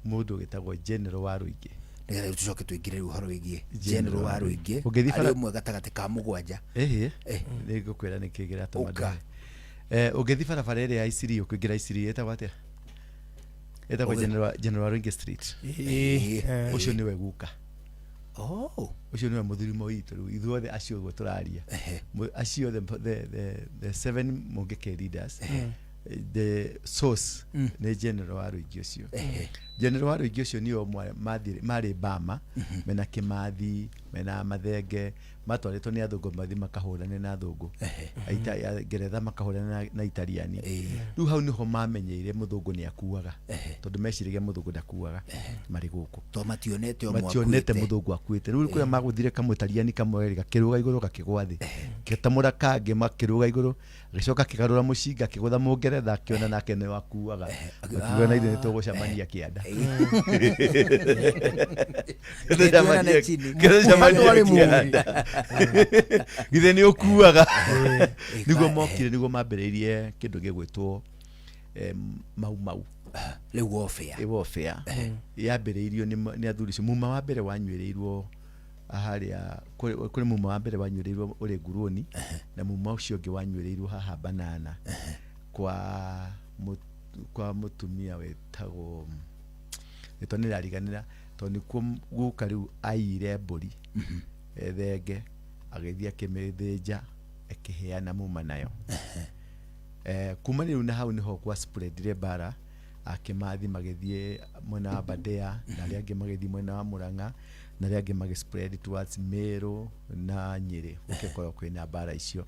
mũndũ wĩtagwo General wa Rũingĩ. Nĩgetha rĩu tũcoke tũingĩre rĩu ũhoro wĩgiĩ General General wa wa Rũingĩ. Ũngĩthiĩ Arĩ ũmwe gatagatĩ ka mũgwanja. Ĩhĩ, nĩ ngũkwĩra nĩkĩ kĩratũma Ũka. ndore. Ũngĩthiĩ barabara ĩrĩa ya Isiri, ũkĩingĩra Isiri ĩtagwo atĩa? Ĩtagwo General Rũingĩ Street. Ĩĩ. Ũcio nĩwe guka. Oh. Ũcio nĩwe mũthurimo witũ rĩu ithuothe acio ũguo tũraria. Acio othe the seven Mũngĩkĩ leaders, the source nĩ General wa Rũingĩ ũcio. General wa Rũingĩ ũcio nĩo marĩ Bama mena Kĩmathi, mena Mathenge, matwarĩtwo nĩ athũngũ mathiĩ makahũrane na athũngũ. Ngeretha makahũrane na Italiani. Rĩu hau nĩho mamenyeire mũthũngũ nĩ akuaga, tondũ meciragia mũthũngũ ndakuaga marĩ gũkũ. To mationete ũmwe Mationete akuĩte. Mũthũngũ akuĩte. Rĩu kũrĩa magũthire kamũtariani kamwe rĩ, gakĩrũga igũrũ gakĩgwa thĩ, gĩtamũra kangĩ makĩrũga igũrũ, agĩcoka akĩgarũra mũcinga akĩgũtha mũngeretha, akĩona nake nĩ wakuaga, akiuga na ithuĩ nĩ tũgũcemania kĩanda. Tuonane chini. Tũcemanie Andũ arĩ mũũgĩ. kĩanda. Githĩ nĩ ũkuaga? Nĩguo mokire, nĩguo mambĩrĩirie kĩndũ gĩgwĩtwo Mau Mau. Rĩu warfare. Ĩ, warfare yambĩrĩirio nĩ athuri acio. Muma wa mbere wanyuĩrĩirwo harĩa kũrĩ muma wa mbere wanyuĩrĩirwo ũrĩ Nguruoni, na muma ũcio ũngĩ wanyuĩrĩirwo haha banana kwa mũtumia wĩtagwo, rĩtwa nĩ rĩrariganĩra, tondũ nĩkuo guka rĩu aiyire mbũri thenge, agĩthiĩ akĩmĩthĩnja, akĩheana muma nayo. Kuma rĩu na hau nĩho gwa spreadire mbara. Akĩmathi magĩthiĩ mwena wa Aberdare, na arĩa angĩ magĩthiĩ mwena wa Murang'a, na arĩa angĩ magĩ spread towards Meru na Nyĩrĩ, gũgĩkorwo kwĩna mbara icio.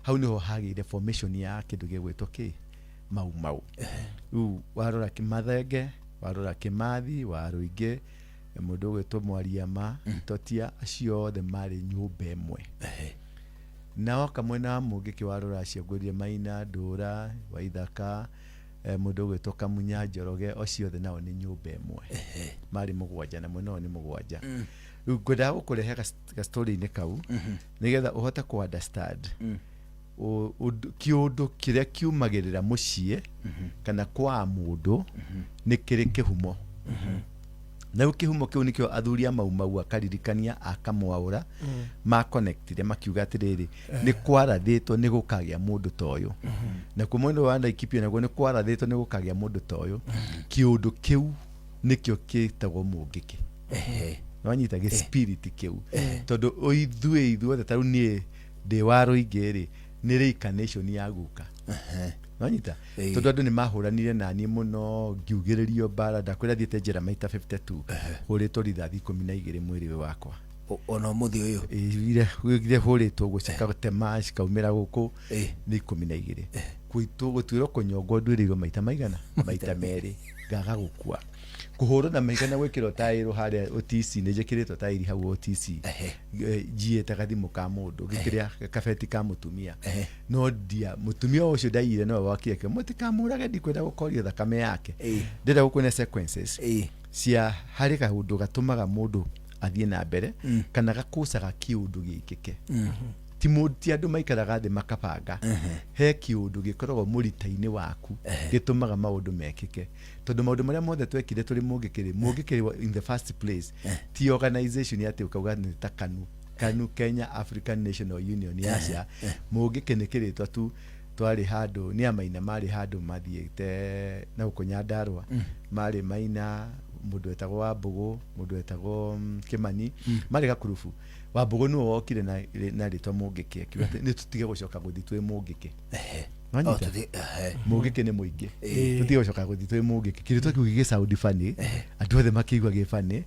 Hau nĩho hagĩire formation ya kĩndũ gĩgwĩtwo kĩ Mau Mau. Rĩu warora Kĩmathenge, warora Kĩmathi, Warũingĩ, mũndũ ũgwĩtwo Mwariama, Itotia, acio othe marĩ nyũmba ĩmwe. Na woka mwena wa Mũngĩkĩ warora acio ngwĩrire Maina, Ndũra, Waithaka, mũndũ ũgwĩtwo Kamunya, Njoroge, acio othe nao nĩ nyũmba ĩmwe. Marĩ mũgwanja na mwena ũyũ nĩ mũgwanja. Rĩu ngwendaga gũkũrehe gastorĩ-inĩ kau nĩgetha ũhote kũ understand kĩũndũ kĩrĩa kiumagĩrĩra mũciĩ kana kwa mũndũ nĩ kĩrĩ kĩhumo. Na rĩu kĩhumo kĩu nĩkĩo athuri a Mau Mau akaririkania a Kamwaũra makonectire makiuga atĩrĩrĩ, nĩ kwarathĩtwo nĩ gũkagĩa mũndũ ta ũyũ. Nakuo mwena wa Laikipia naguo nĩ kwarathĩtwo nĩ gũkagĩa mũndũ ta ũyũ. Kĩũndũ kĩu nĩkĩo kĩtagwo mũngĩkĩ. Nĩwanyita gĩ spirit kĩu, tondũ ithuĩ ithuothe, ta rĩu niĩ ndĩ wa Rũingĩ rĩ, nĩ reincarnation ya guka. Nĩwanyita? Tondũ andũ nĩ mahũranire naniĩ mũno, ngiugĩrĩrio mbara, ndakwĩra thiĩte njera maita 52, hũrĩtwo rithathi 12 mwĩrĩ ũyũ wakwa. Ona ũmũthĩ ũyũ? Ĩĩ, ire hũrĩtwo ũguo cikatema cikaumĩra gũkũ nĩ 12. Gũitwo gũtuĩrwo kũnyongwo nduĩrĩirwo maita maigana? Maita merĩ, ngaga gũkua. Kũhũrwo na mahiga na gwĩkĩrwo taĩrũ harĩa OTC, nĩ njĩkĩrĩtwo taĩri hau OTC, njiĩte gathimũ ka mũndũ, ngĩkĩrĩa kabeti ka mũtumia. No ndia, mũtumia ũcio ndaiyire nowe wakire akiuga mũtikamũrage, ndikwenda gũkorio thakame yake. Ndĩrenda gũkuonia sequences cia harĩ kaũndũ gatũmaga mũndũ athiĩ na mbere kana gakũcaga kĩũndũ gĩkĩke. Ti ti andũ maikaraga thĩ makabanga. He kĩũndũ gĩkoragwo mũrita-inĩ waku gĩtũmaga maũndũ mekĩke. Tondũ maũndũ marĩa mothe twekire tũrĩ Mũngĩkĩ rĩ, Mũngĩkĩ in the first place ti organization atĩ ũkauga nĩ ta KANU. KANU, Kenya African National Union, aca. Mũngĩkĩ nĩ kĩrĩtwa tu. Twarĩ handũ nĩ amaina marĩ handũ mathiĩte na gũkũ Nyandarũa, marĩ Maina, mũndũ wetagwo Wambũgũ, mũndũ wetagwo Kĩmani, marĩ gakurubu. Wambũgũ nĩwe wokire na rĩtwa Mũngĩkĩ, akiuga atĩ nĩ tũtige gũcoka gũthiĩ twĩ Mũngĩkĩ. Wanyita? Mũngĩkĩ nĩ mũingĩ, tũtige gũcoka gũthiĩ twĩ Mũngĩkĩ. Kĩrĩtwa kĩu gĩgĩ sound funny, andũ othe makĩigua gĩ funny.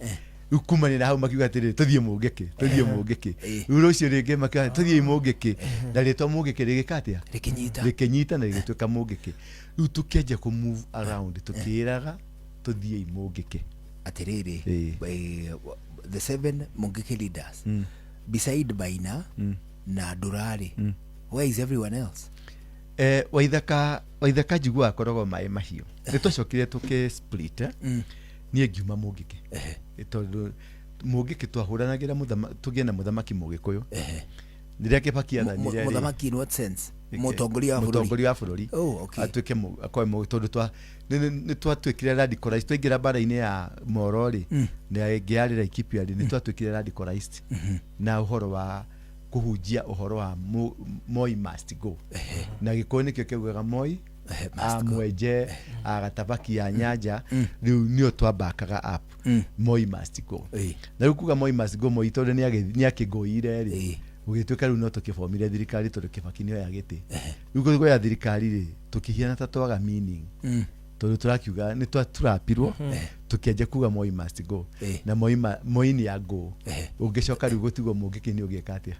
Rĩu kumania na hau makiuga atĩrĩrĩ, tũthiĩ Mũngĩkĩ, tũthiĩ Mũngĩkĩ. Rĩu rũciũ rĩngĩ makiuga tũthiĩ Mũngĩkĩ, na rĩtwa Mũngĩkĩ rĩgĩka atĩa? Rĩkĩnyita. Rĩkĩnyita na rĩgĩtuĩka Mũngĩkĩ. Rĩu tũkĩanjia kũ move around tũkĩĩraga tũthiĩi Mũngĩkĩ. Atĩrĩrĩ, the seven Mũngĩkĩ leaders beside Maina na Ndũrarĩ, where is everyone else? Waithaka, Waithaka njiguaga akoragwo maĩ mahiũ. Nĩ twacokire tũkĩ split, niĩ ngiuma Mũngĩkĩ tondũ Mũngĩkĩ twahũranagĩra tũgĩe na mũthamaki Mũgĩkũyũ. Rĩrĩa Kĩbaki athanire rĩ, Mũthamaki in what sense? Mũtongoria wa bũrũri? Mũtongoria wa bũrũri. Oh, okay. Atuĩke akorwo tondũ nĩ twatuĩkire radicalized twaingĩra mbara-inĩ ya Moro rĩ, na ĩngĩ yarĩ Laikipia rĩ, nĩ twatuĩkire radicalized na ũhoro wa kũhunjia ũhoro wa Moi must go. Na Gĩkũyũ nĩkĩo kĩaugaga Moi must go. Mwenje a Gatabaki ya Nyanja, rĩu nĩo twambakaga up Moi must go. Na rĩu kuga Moi must go, Moi tondũ nĩ akĩngũire rĩ, gũgĩtuĩka rĩu no tũkĩbomire thirikari tondũ Kĩbaki nĩoya gĩtĩ. Rĩu kuoya thirikari rĩ, tũkĩhiana ta twaga meaning tondũ tũrakiuga nĩ twaturapirwo, tũkĩanjia kuga Moi must go. Na Moi Moi nĩ angũ ũngĩcoka rĩu gũtigwo Mũngĩkĩ nĩ ũngĩka atĩa?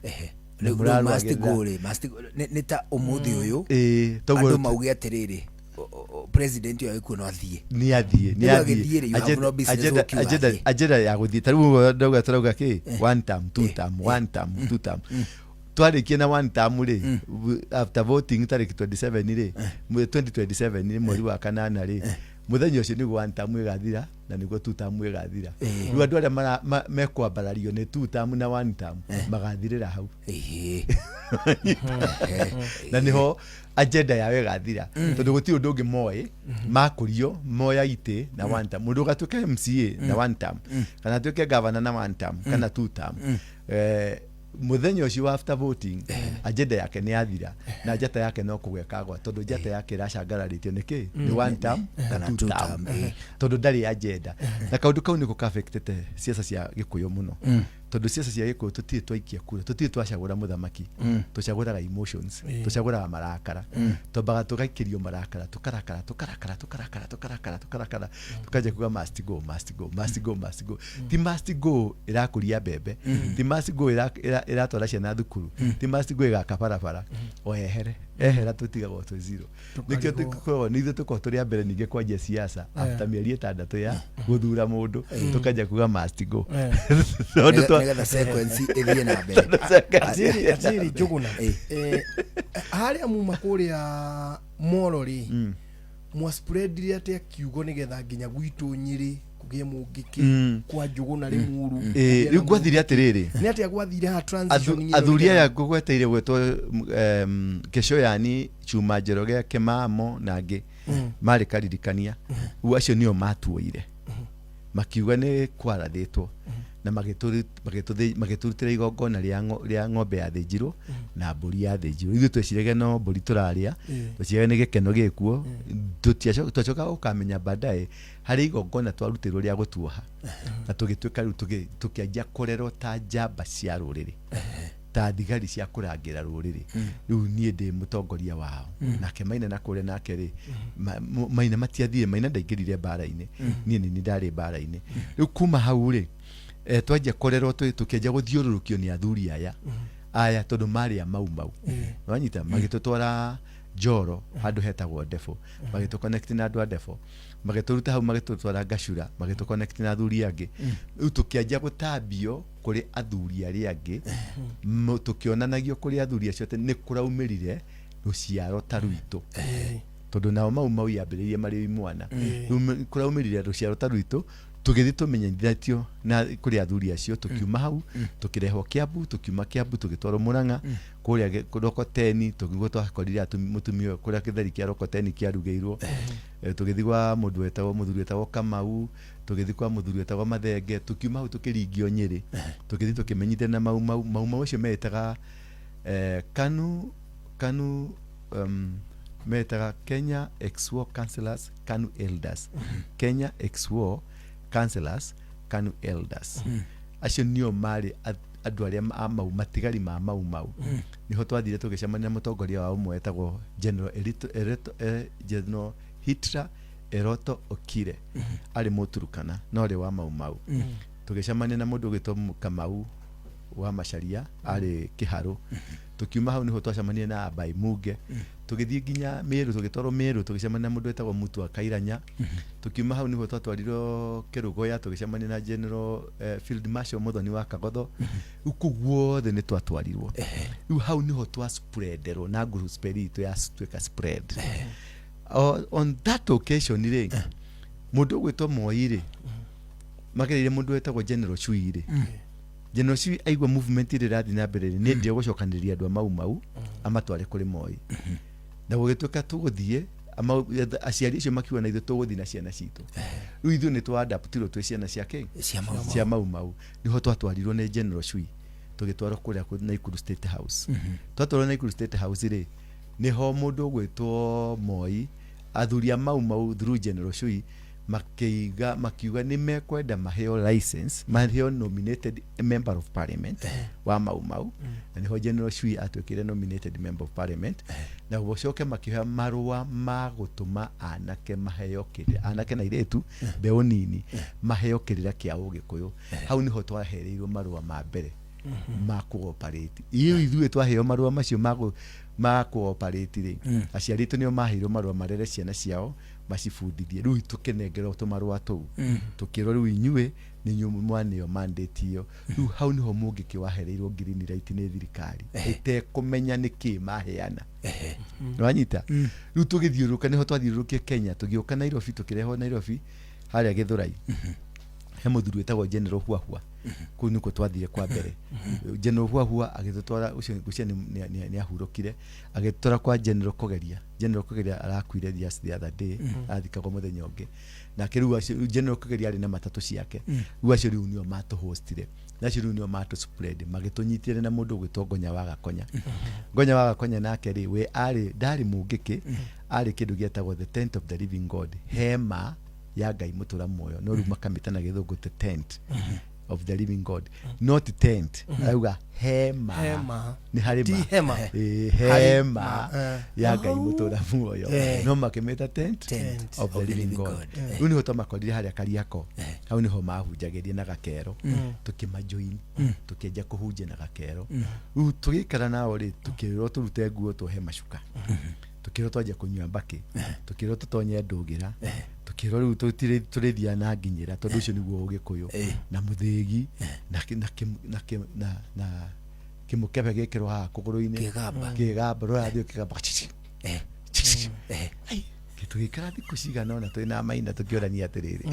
Na Rĩu mũrarũagĩrĩra- must go rĩ, must go, nĩ ta ũmũthĩ ũyũ toguo andũ mauge atĩrĩrĩ, president ũyũ agĩkuo no athiĩ. Nĩ athiĩ, nĩ Rĩu athiĩ. agĩthiĩ rĩ, you have no business gũkiuga athiĩ. Agenda ya gũthiĩ ta rĩu ũguo ndauga, tũrauga kĩ one term, two term, one term, two term. Twarĩkia na one term rĩ, after voting tarĩki 27 rĩ, 2027 rĩ, mweri wa kanana rĩ, mũthenya ũcio nĩguo one term ĩgathira na nĩguo two term ĩgathira. Rĩu andũ arĩa mekwambarario nĩ two term na one term magathirĩra hau. Na nĩho agenda yao ĩgathira tondũ gũtirĩ ũndũ ũngĩ moĩ makũrio moya itĩ na one term. Mũndũ ũgatuĩka MCA na one term kana atuĩke governor na one term kana two term, mũthenya ũcio wa after voting agenda yake nĩ yathira na njata yake no kũgwa ĩkagwa tondũ njata yake ĩracangararĩtio nĩ kĩ? Nĩ one term na Kana two two term. term. Tondũ ndarĩ agenda, na kaũndũ kau nĩko kaffectĩte ciaca cia Gĩkũyũ mũno. Tondũ ciaca cia Gĩkũyũ, tũtirĩ twaikia kura, tũtirĩ twacagũra mũthamaki. Tũcagũraga emotions, tũcagũraga marakara. Twambaga tũgaikĩrio marakara, tũkarakara, tũkarakara, tũkarakara, tũkarakara, tũkarakara, tũkanjia kuga must go, must go, must go, must go. Ti must go ĩrakũria mbembe, ti must go ĩratwara ciana thukuru, ti must go ĩgaka barabara. O ehere ehera, tũtigagwo twĩ zero. Nĩkĩo Tũkarigwo. tũkoragwo nĩ ithuĩ tũkoragwo tũrĩ a mbere ningĩ kwanjia siasa after mĩeri 6 ya gũthura mũndũ, tũkanjia kuga must go. Tondũ Nĩgetha sequence ĩthiĩ na mbere. Atĩrĩ, atĩrĩ, Njũgũna. Harĩa muma kũrĩa Moro rĩ, mwaspreadire atĩa kiugo nĩgetha nginya gwitũ Nyĩrĩ kũgĩe mũngĩkĩ kwa Njũgũna Rĩmuru? Ĩ, rĩu gwathire atĩrĩrĩ. Nĩ atĩa gwathire ha transition ĩyo? Athuri aya ngũgweteire gwetwo Kesho, yani Chuma Njoroge, Kĩmamo na angĩ marĩ karirikania. Rĩu acio nĩo matuoire, makiuga nĩ kwarathĩtwo na magĩtũrutĩra igongona rĩa ng'ombe yathĩnjirwo na mbũri yathĩnjirwo. Ithuĩ tweciragia no mbũri tũrarĩa, tweciragia nĩ gĩkeno gĩkuo. Twacoka gũkamenya baadaye harĩ igongona twarutĩirwo rĩa gũtuoha, na tũgĩtuĩka rĩu tũkĩanjia kũrerwo ta njamba cia rũrĩrĩ, ta thigari cia kũrangĩra rũrĩrĩ. Rĩu niĩ ndĩ mũtongoria wao, nake Maina na kũrĩa nake rĩ, Maina matiathire, Maina ndaingĩrire mbara-inĩ, niĩ nĩ niĩ ndarĩ mbara-inĩ. Rĩu kuma hau rĩ, twanjia kũrerwo, tũkĩanjia gũthiũrũrũkio nĩ athuri aya tondũ marĩ a Mau Mau, wanyita, magĩtũtwara Njoro handũ hetagwo Ndebo, magĩtũ connect na andũ a Ndebo, magĩtũruta hau magĩtũtwara Ngacura, magĩtũ connect na athuri angĩ. Rĩu tũkĩanjia gũtambio kũrĩ athuri arĩa angĩ, tũkĩonanagio kũrĩ athuri acio atĩ nĩ kũraumĩrire rũciaro ta rwitũ, tondũ nao Mau Mau yambĩrĩirie marĩ imwana. Rĩu kũraumĩrire rũciaro ta rwitũ, tũgĩthiĩ tũmenyithanĩtio na kũrĩ athuri acio. Tũkiuma hau tũkĩrehwo Kiambu, tũkiuma Kiambu tũgĩtwarwo Mũrang'a kũrĩa Rokoteni, tũkĩguo twakorire mũtumia ũyũ kũrĩa gĩtheri kĩa Rokoteni kĩarugĩirwo. Tũgĩthiĩ gwa mũndũ wetagwo, mũthuri wetagwo Kamau, tũgĩthiĩ kwa mũthuri wetagwo Mathenge. Tũkiuma hau tũkĩringio Nyĩrĩ, tũgĩthiĩ tũkĩmenyithania na Mau Mau. Mau Mau acio meĩtaga KANU, metaga Kenya Ex-War Councillors KANU Elders, Kenya Ex-War Councillors KANU Elders. Acio nĩo marĩ andũ arĩa a Mau, matigari ma Mau Mau. Niho twathire tũgĩcemania na mũtongoria wao ũmwe wetagwo General General Hitler Eroto Okire, arĩ Mũturukana no arĩ wa Mau Mau. Tũgĩcemania na mũndũ ũgwĩtwo Kamau wa Macharia, arĩ Kĩharũ. Tũkiuma hau nĩho twacemania na Abai Munge, tũgĩthiĩ nginya Meru, tũgĩtwarwo Meru, tũgĩcemania na mũndũ wetagwo Mutua Kairanya. Tũkiuma hau nĩho twatwarirwo Kĩrũgoya, tũgĩcemania na General Field Marshal Muthoni wa Kagotho. Rĩu kũu guothe nĩ twatwarirwo. Rĩu hau nĩho twaspreaderwo na group itũ yatuĩka spread. On that occasion rĩ, mũndũ ũgwĩtwo Moi rĩ, magereire mũndũ wetagwo General Chui rĩ, General Chui aigua movement ĩrĩa ĩrathiĩ na mbere rĩ, nĩ endire gũcokanĩrĩria andũ a Mau Mau amatware kũrĩ Moi, na gũgĩtuĩka tũgũthiĩ aciari acio makiuga na ithuĩ tũgũthiĩ na ciana citũ. Rĩu ithuĩ nĩ twaadaptirwo twĩ ciana cia kĩ? Cia Mau Mau. Cia Mau Mau. Nĩho twatwarirwo nĩ General Chui, tũgĩtwarwo kũrĩa Naikuru State House. Twatwarwo Naikuru State House rĩ, nĩho mũndũ ũgwĩtwo Moi, athuri a Mau Mau through General Chui makiuga nĩ mekwenda maheo license, maheo nominated member of parliament wa Mau Mau. Na nĩho General Chui atuĩkire nominated member of parliament, na gũcoke makĩoya marũa ma gũtũma anake maheo kĩrĩra, anake na airĩtu, mbeũ nini maheo kĩrĩra kĩa Ũgĩkũyũ. Hau nĩho twahereirwo marũa ma mbere ma kũoperate. Ithuĩ twaheo marũa macio ma kũoperate rĩ, aciari aitũ nĩo maheirwo marũa marere ciana ciao, macibundithie. Rĩu tũkĩnengerwo tũmarũa tũu, tũkĩrwo rĩu inyuĩ nĩ inyuĩ mwaneo mandate ĩyo. Rĩu hau nĩho mũngĩkĩ wahereirwo green light nĩ thirikari ĩtekũmenya nĩ kĩ maheana, nĩwanyita. Rĩu tũgĩthiũrũrũka, nĩho twathiũrũrũkire Kenya, tũgĩũka Nairobi, tũkĩrehwo Nairobi harĩa Gĩthũrai he mũthuri wĩtagwo General Huahua. Kũu nĩkuo twathire kwa mbere. General Huahua agĩtũtwara, ũcio ngwĩciria nĩ ahurũkire, agĩtũtwara kwa General Kogeria. General Kogeria arakuire just the other day, arathikagwo mũthenya ũngĩ. Nake rĩu acio, rĩu General Kogeria arĩ na matatũ ciake. Rĩu acio rĩu nĩo matũhostire, na acio rĩu nĩo matũ spread, magĩtũnyitĩrĩra na mũndũ ũgwĩtwo Ngonya wa Gakonya. Ngonya wa Gakonya nake rĩ, we arĩ ndarĩ mũngĩkĩ, arĩ kĩndũ gĩetagwo the tent of the living God, hema ya Ngai mũtũra muoyo, no rĩu makamĩta na Gĩthũngũ the tent. of the Living God, not tent. Arauga hema. Hema. Nĩ harĩ Ti ma. hema. Ĩĩ, Harĩ hema ma, eh. ya Ngai mũtũra muoyo, no makĩmĩta tent Tent of the Living God. Rĩu nĩho twamakorire harĩa Kariako, hau nĩho mahunjagĩria na gakero, tũkĩmajoin, tũkĩanjia kũhunjia na gakero. Rĩu tũgĩikara nao rĩ, tũkĩrwo tũrute nguo tuohe macuka, tũkĩrwo twanjia kũnyua mbakĩ, tũkĩrwo tũtonye ndũgĩra, tũkĩrwo rĩu tũrĩthiaga na nginyĩra, tondũ ũcio nĩguo Ũgĩkũyũ na mũthĩgi na kĩ- na kĩ- na kĩ- na na kĩmũkebe gĩkĩrwo haha kũgũrũ-inĩ. Kĩgamba. Kĩgamba, rũrathiĩ kĩgamba chichi, chichi. Ai, tũgĩikara thikũ cigana ũna twĩ na Maina tũkĩũrania atĩrĩrĩ,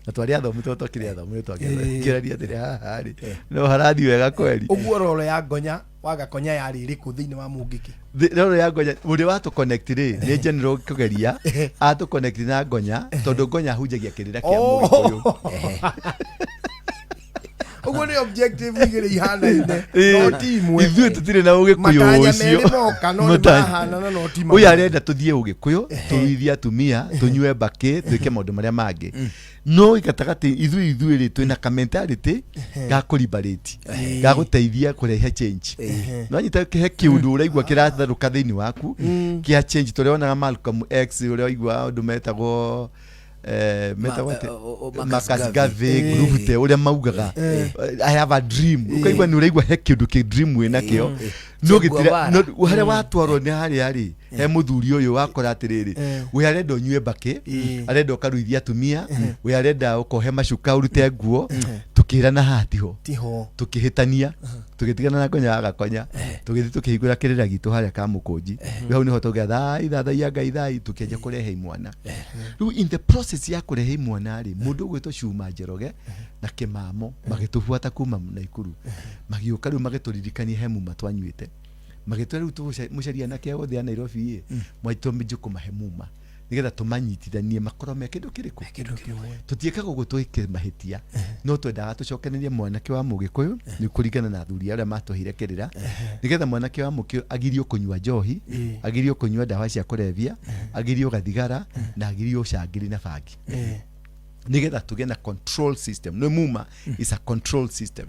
na twarĩ athomu, tondũ twakĩrĩ athomu nĩ twakĩũrania atĩrĩ, haha rĩ, no harathiĩ wega kweri? Ũguo role ya Ngonya wa Gakonya yarĩ ĩrĩkũ thĩinĩ wa Mũngĩkĩ? Roro ya Ngonya ũrĩa watũ connect rĩ, nĩ General Kũgeria atũ connect na Ngonya, tondũ Ngonya ahunjagia kĩrĩra kĩa Mũgĩkũyũ. Ũguo nĩ objective igĩrĩ ihanaine no ti imwe. Ithuĩ tũtirĩ na Ũgĩkũyũ Matanya ũcio. merĩ moka no nĩ marahanana no ti Ũyũ arenda tũthiĩ Ũgĩkũyũ, tũruithie atumia, tũnyue mbakĩ, twĩke maũndũ marĩa mangĩ, no gatagatĩ ithuĩ rĩ, twĩna ka mentality ga kũliberate, ga gũteithia kũrehe change. Nonyita he kĩũndũ ũraigua kĩratharũka thĩinĩ waku kĩa change, tũrĩa wonaga Malcolm X, ũrĩa waigua ũndũ metagwo metagwo atĩ? Marcus Marcus Garvey. Garvey group te ũrĩa maugaga "I have a dream", ũkaigua nĩ ũraigua he kĩũndũ kĩ dream wĩ nakĩo, no Che gĩtira Guevara. no harĩa watwarwo nĩ harĩa rĩ, he mũthuri ũyũ wakora atĩrĩrĩ, we arenda ũnyue mbakĩ, arenda ũkaruithia atumia, we arenda ũkohe macuka, ũrute nguo. Tũkĩrana haha tiho. Tiho. Tũkĩhĩtania, tũgĩtigana na Ngonya wa Gakonya, tũgĩthiĩ tũkĩhingũra kĩrĩra gitũ harĩa Kamũkũnji. Rĩu hau nĩho tũgĩa thai thathaiya Ngai thai, tũkĩanjia kũrehe imwana. Rĩu in the process ya kũrehe imwana rĩ, mũndũ ũgwĩtwo Cuma Njoroge na Kĩmamo magĩtũbuata kuma Naikuru, magĩũka rĩu magĩtũririkania he muma twanyuĩte, magĩtwĩra rĩu mũcarie anake othe a Nairobi ĩ mwaitũ kũmahe muma nĩgetha tũmanyitithanie makorwo me kĩndũ kĩrĩkũ? Kĩndũ kĩmwe. Tũtiĩkaga ũguo twĩke mahĩtia, no twendaga tũcokererie mwanake wa Mũgĩkũyũ nĩ kũringana na athuri arĩa matũheire kĩrĩra, nĩgetha mwanake wa Mũkĩyũ agirio kũnyua njohi, agirio kũnyua ndawa cia kũrebia, agirio gathigara na agirio ũcangiri na bangi, nĩgetha tũgĩe na control system. Nĩ muma is a control system.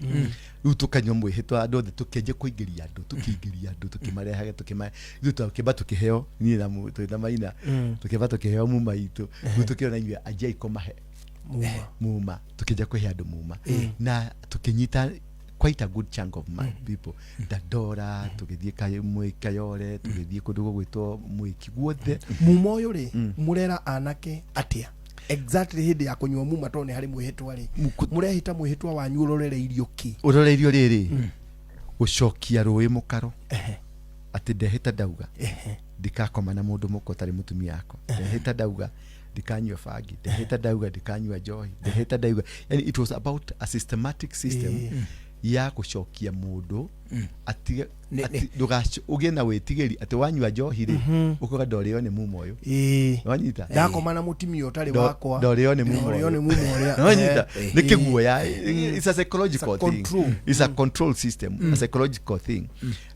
Rĩu tũkanyua mwĩhĩtwa andũ othe, tũkĩanjia kũingĩria andũ, tũkĩingĩria andũ, tũkĩmarehage, tũkĩma ithuĩ twakĩmba tũkĩheo, niĩ na twĩ na Maina tũkĩmba tũkĩheo muma itũ. Rĩu tũkĩona inyuĩ anjiai kũmahe muma. Muma, tukĩnja kũhe andũ muma na tũkĩnyita quite a good chunk of my people, Dandora, tũgĩthiĩ Kayore, tũgĩthiĩ kũndũ gũgwĩtwo Mwĩki guothe. Muma ũyũ rĩ, mũrera anake atĩa exactly hĩndĩ ya kũnyua muma, tondũ nĩ harĩ mwĩhĩtwa rĩ, mũrehĩta mwĩhĩtwa wanyu ũrorereirio kĩ? Ũroreirio rĩrĩ, gũcokia rũĩ mũkaro, atĩ ndehĩta ndauga ndikakoma na mũndũ mũka ũtarĩ mũtumia wakwa, ndehĩta ndauga ndikanyua bangi, ndehĩta ndauga ndikanyua njohi, ndehĩta ndauga. Yani it was about a systematic system ya gũcokia mũndũ atige ũgĩe na wĩtigĩri atĩ wanyua njohi rĩ, ũkoga ndorĩo nĩ muma ũyũ. Wanyita? Ndakoma na mũtumia ũtarĩ wakwa, ndorĩo nĩ muma. Ndorĩo nĩ muma ũrĩa. Wanyita? Nĩ kĩguoya, it's a psychological It's a thing. Control. It's a control system, a psychological thing,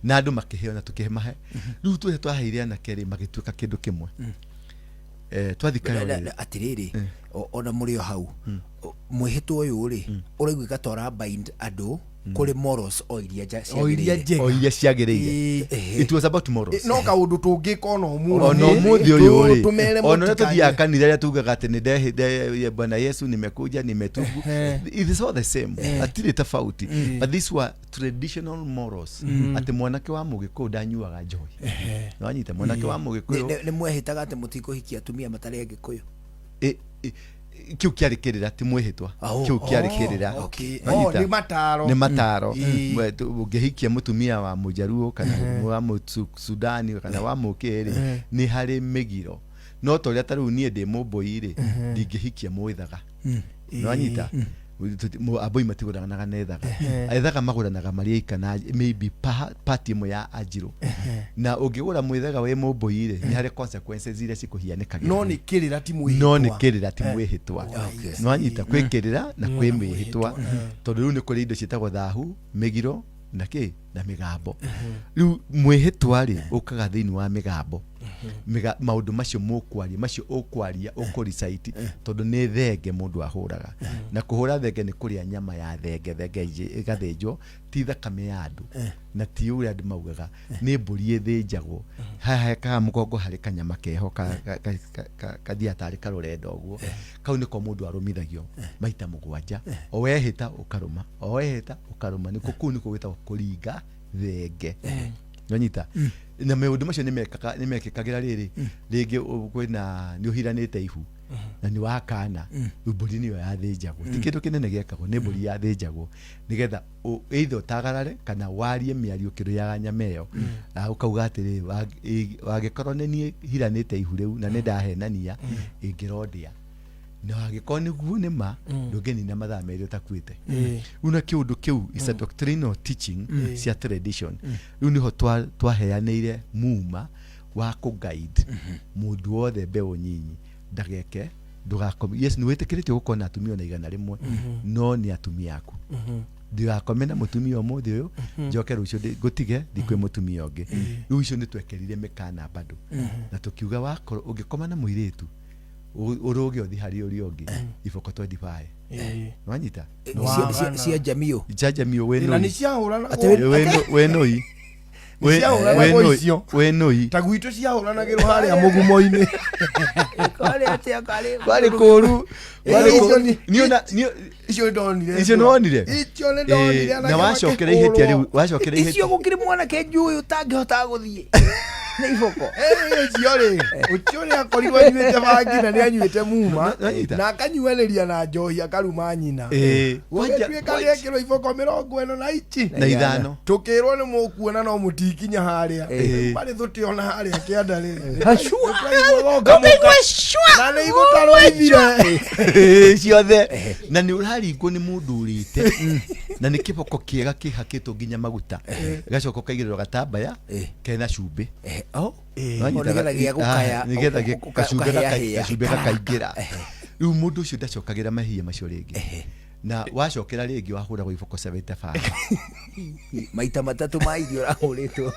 na andũ makĩheo na tũkĩmahe. Rĩu tũrĩa twaheire anake rĩ, magĩtuĩka kĩndũ kĩmwe. Twathi Kayore. Atĩrĩrĩ, ona mũrĩ o hau, mwĩhĩtwa ũyũ rĩ, ũraiguĩka tora bind andũ kũrĩ morals o iria o iria ciagĩrĩire. Njega. O iria ciagĩrĩire. It was about morals. No kaũndũ tũngĩka ona ũmũthĩ. Ona ũmũthĩ ũyũ rĩ, tũmere ona ũrĩa mũtikanyue. Tũthiaga kanitha rĩrĩa tugaga atĩ nĩ Bwana Yesu, nimekuja nimetubu, it is all the same, hatirĩ tofauti, but these were traditional morals, atĩ mwanake wa Mũgĩkũyũ ndanyuaga njohi. Nĩwanyita? Mwanake wa Mũgĩkũyũ. Nĩ mwehĩtaga atĩ mũtikũhikia atumia matarĩ Agĩkũyũ? Kĩu kĩarĩ kĩrĩra, ti mwĩhĩtwa. Oh. Kĩu kĩarĩ kĩrĩra. Okay. Wanyita? Oh, nĩ mataro. Nĩ mataro. Ĩĩ. Ũngĩhikia mũtumia wa Mũjaruo kana wa Mũsudani kana wa mũkĩ rĩ, nĩ harĩ mĩgiro, no ta ũrĩa ta rĩu niĩ ndĩ Mũmbũi rĩ, ndingĩhikia Mwĩthaga. Nĩwanyita? Ambũi matigũranaga na ethaga, ethaga magũranaga marĩ aika na maybe part ĩmwe ya Anjirũ, na ũngĩgũra Mwĩthaga wĩ Mũmbũi rĩ, nĩ harĩ consequences iria cikũhianĩkagĩra. No nĩ kĩrĩra, ti mwĩhĩtwa. No nĩ kĩrĩra, ti mwĩhĩtwa. Okay. Nĩwanyita? Kwĩ kĩrĩra na kwĩ mwĩhĩtwa, tondũ rĩu nĩ kũrĩ indo ciĩtagwo thahu, mĩgiro na kĩ na mĩgambo. Rĩu mwĩhĩtwa rĩ, ũkaga thĩinĩ wa mĩgambo. Maũndũ macio mũkwaria, macio ũkwaria, ũkũrecite, tondũ nĩ thenge mũndũ ahũraga, na kũhũra thenge nĩ kũrĩa nyama ya thenge. Thenge ĩgathĩnjwo, ti thakame ya andũ na ti ũrĩa andũ maugaga, nĩ mbũri ĩthĩnjagwo haha kaha mũgongo, harĩ kanyama keho kathiaga tarĩ karũrenda ũguo. Kau nĩko mũndũ arũmithagio maita 7, o wehĩta ũkarũma, o wehĩta ũkarũma. Nĩko kũu nĩko gwĩtagwo kũringa thenge. Nĩwanyita? Na maũndũ macio nĩmekaga, nĩmekĩkagĩra rĩrĩ rĩngĩ kwĩna nĩ ũhiranĩte ihu na nĩ wakana, rĩu mbũri nĩyo yathĩnjagwo. Ti kĩndũ kĩnene gĩekagwo, nĩ mbũri yathĩnjagwo nĩgetha either ũtagarare kana warie mĩario ũkĩrĩaga nyama ĩyo, na ũkauga atĩrĩ, wangĩkorwo nĩ niĩ hiranĩte ihu rĩu na nĩ ndahenania, ĩngĩrondĩa, na angĩkorwo nĩguo nĩ ma, ndũngĩnina mathaa 2 ũtakuĩte. Rĩu na kĩũndũ kĩu is a doctrinal teaching cia tradition. Rĩu nĩho twaheanĩire muma wa kũ-guide mũndũ wothe, mbeũ nyinyi ndageke, ndũgakome. Yes, nĩ wĩtĩkĩrĩtio gũkorwo na atumia ona 100, no nĩ atumia aku. Ndigakome na mũtumia ũmũthĩ ũyũ, njoke rũciũ ngũtige thiĩ kwĩ mũtumia ũngĩ. Rĩu icio nĩ twekerire mĩkana bado na tũkiuga wakorwo ũngĩkoma na mũirĩtu, ũrũge ũthiĩ harĩ ũrĩa ũngĩ, iboko 25. Wanyita? Cia njamiũ. Njajamio. Na nĩ Wĩnũi. ciahũranagwo. Wĩnũi. Nĩ ciahũranagwo icio. Wĩnũi. Ta gwitũ ciahũranagĩrwo harĩa mũgumo-inĩ. Kwarĩ atĩa? Kwarĩ Kwarĩ kũru. Kwarĩ Icio kũru. Icio nĩ ndonire. Icio nĩ wonire? Icio nĩ ndonire. Na anake wacokera ihĩtia rĩu makĩhũrwo. wacokera Icio ihĩtia. gũkĩrĩ mwanake njũĩ ũtangĩhota gũthiĩ nĩ iboko. Ũcio rĩ, ũcio nĩ akorirwo anyuĩte bangi na nĩ anyuĩte muma Nanyita? na akanyuanĩria na njohi, akaruma nyina. Gũgĩtuĩka nĩekĩrwo iboko 45 na 5. Tũkĩrwo nĩ mũkuona no mũtikinya harĩa. Marĩ thũtĩ ona harĩa kĩanda rĩ. Hacua. Ũkaigua na nĩ igũtarwo ithire. Ciothe, na nĩ ũraringwo nĩ mũndũ ũrĩte, na nĩ kĩboko kĩega kĩhakĩtwo nginya maguta, gacoka ũkaigĩrĩrwo gatambaya kena cumbĩ. Oh. Wanyita? O, nĩgetha gĩa gũkaya, Ah, nĩgetha kacumbĩ ũkahĩahĩa. kacumbĩ gakaingĩra. Rĩu mũndũ ũcio ndacokagĩra mahia macio rĩngĩ, na wacokera rĩngĩ wahũragwo iboko 75. Maita 3 ma irio ũrahũrĩtwo.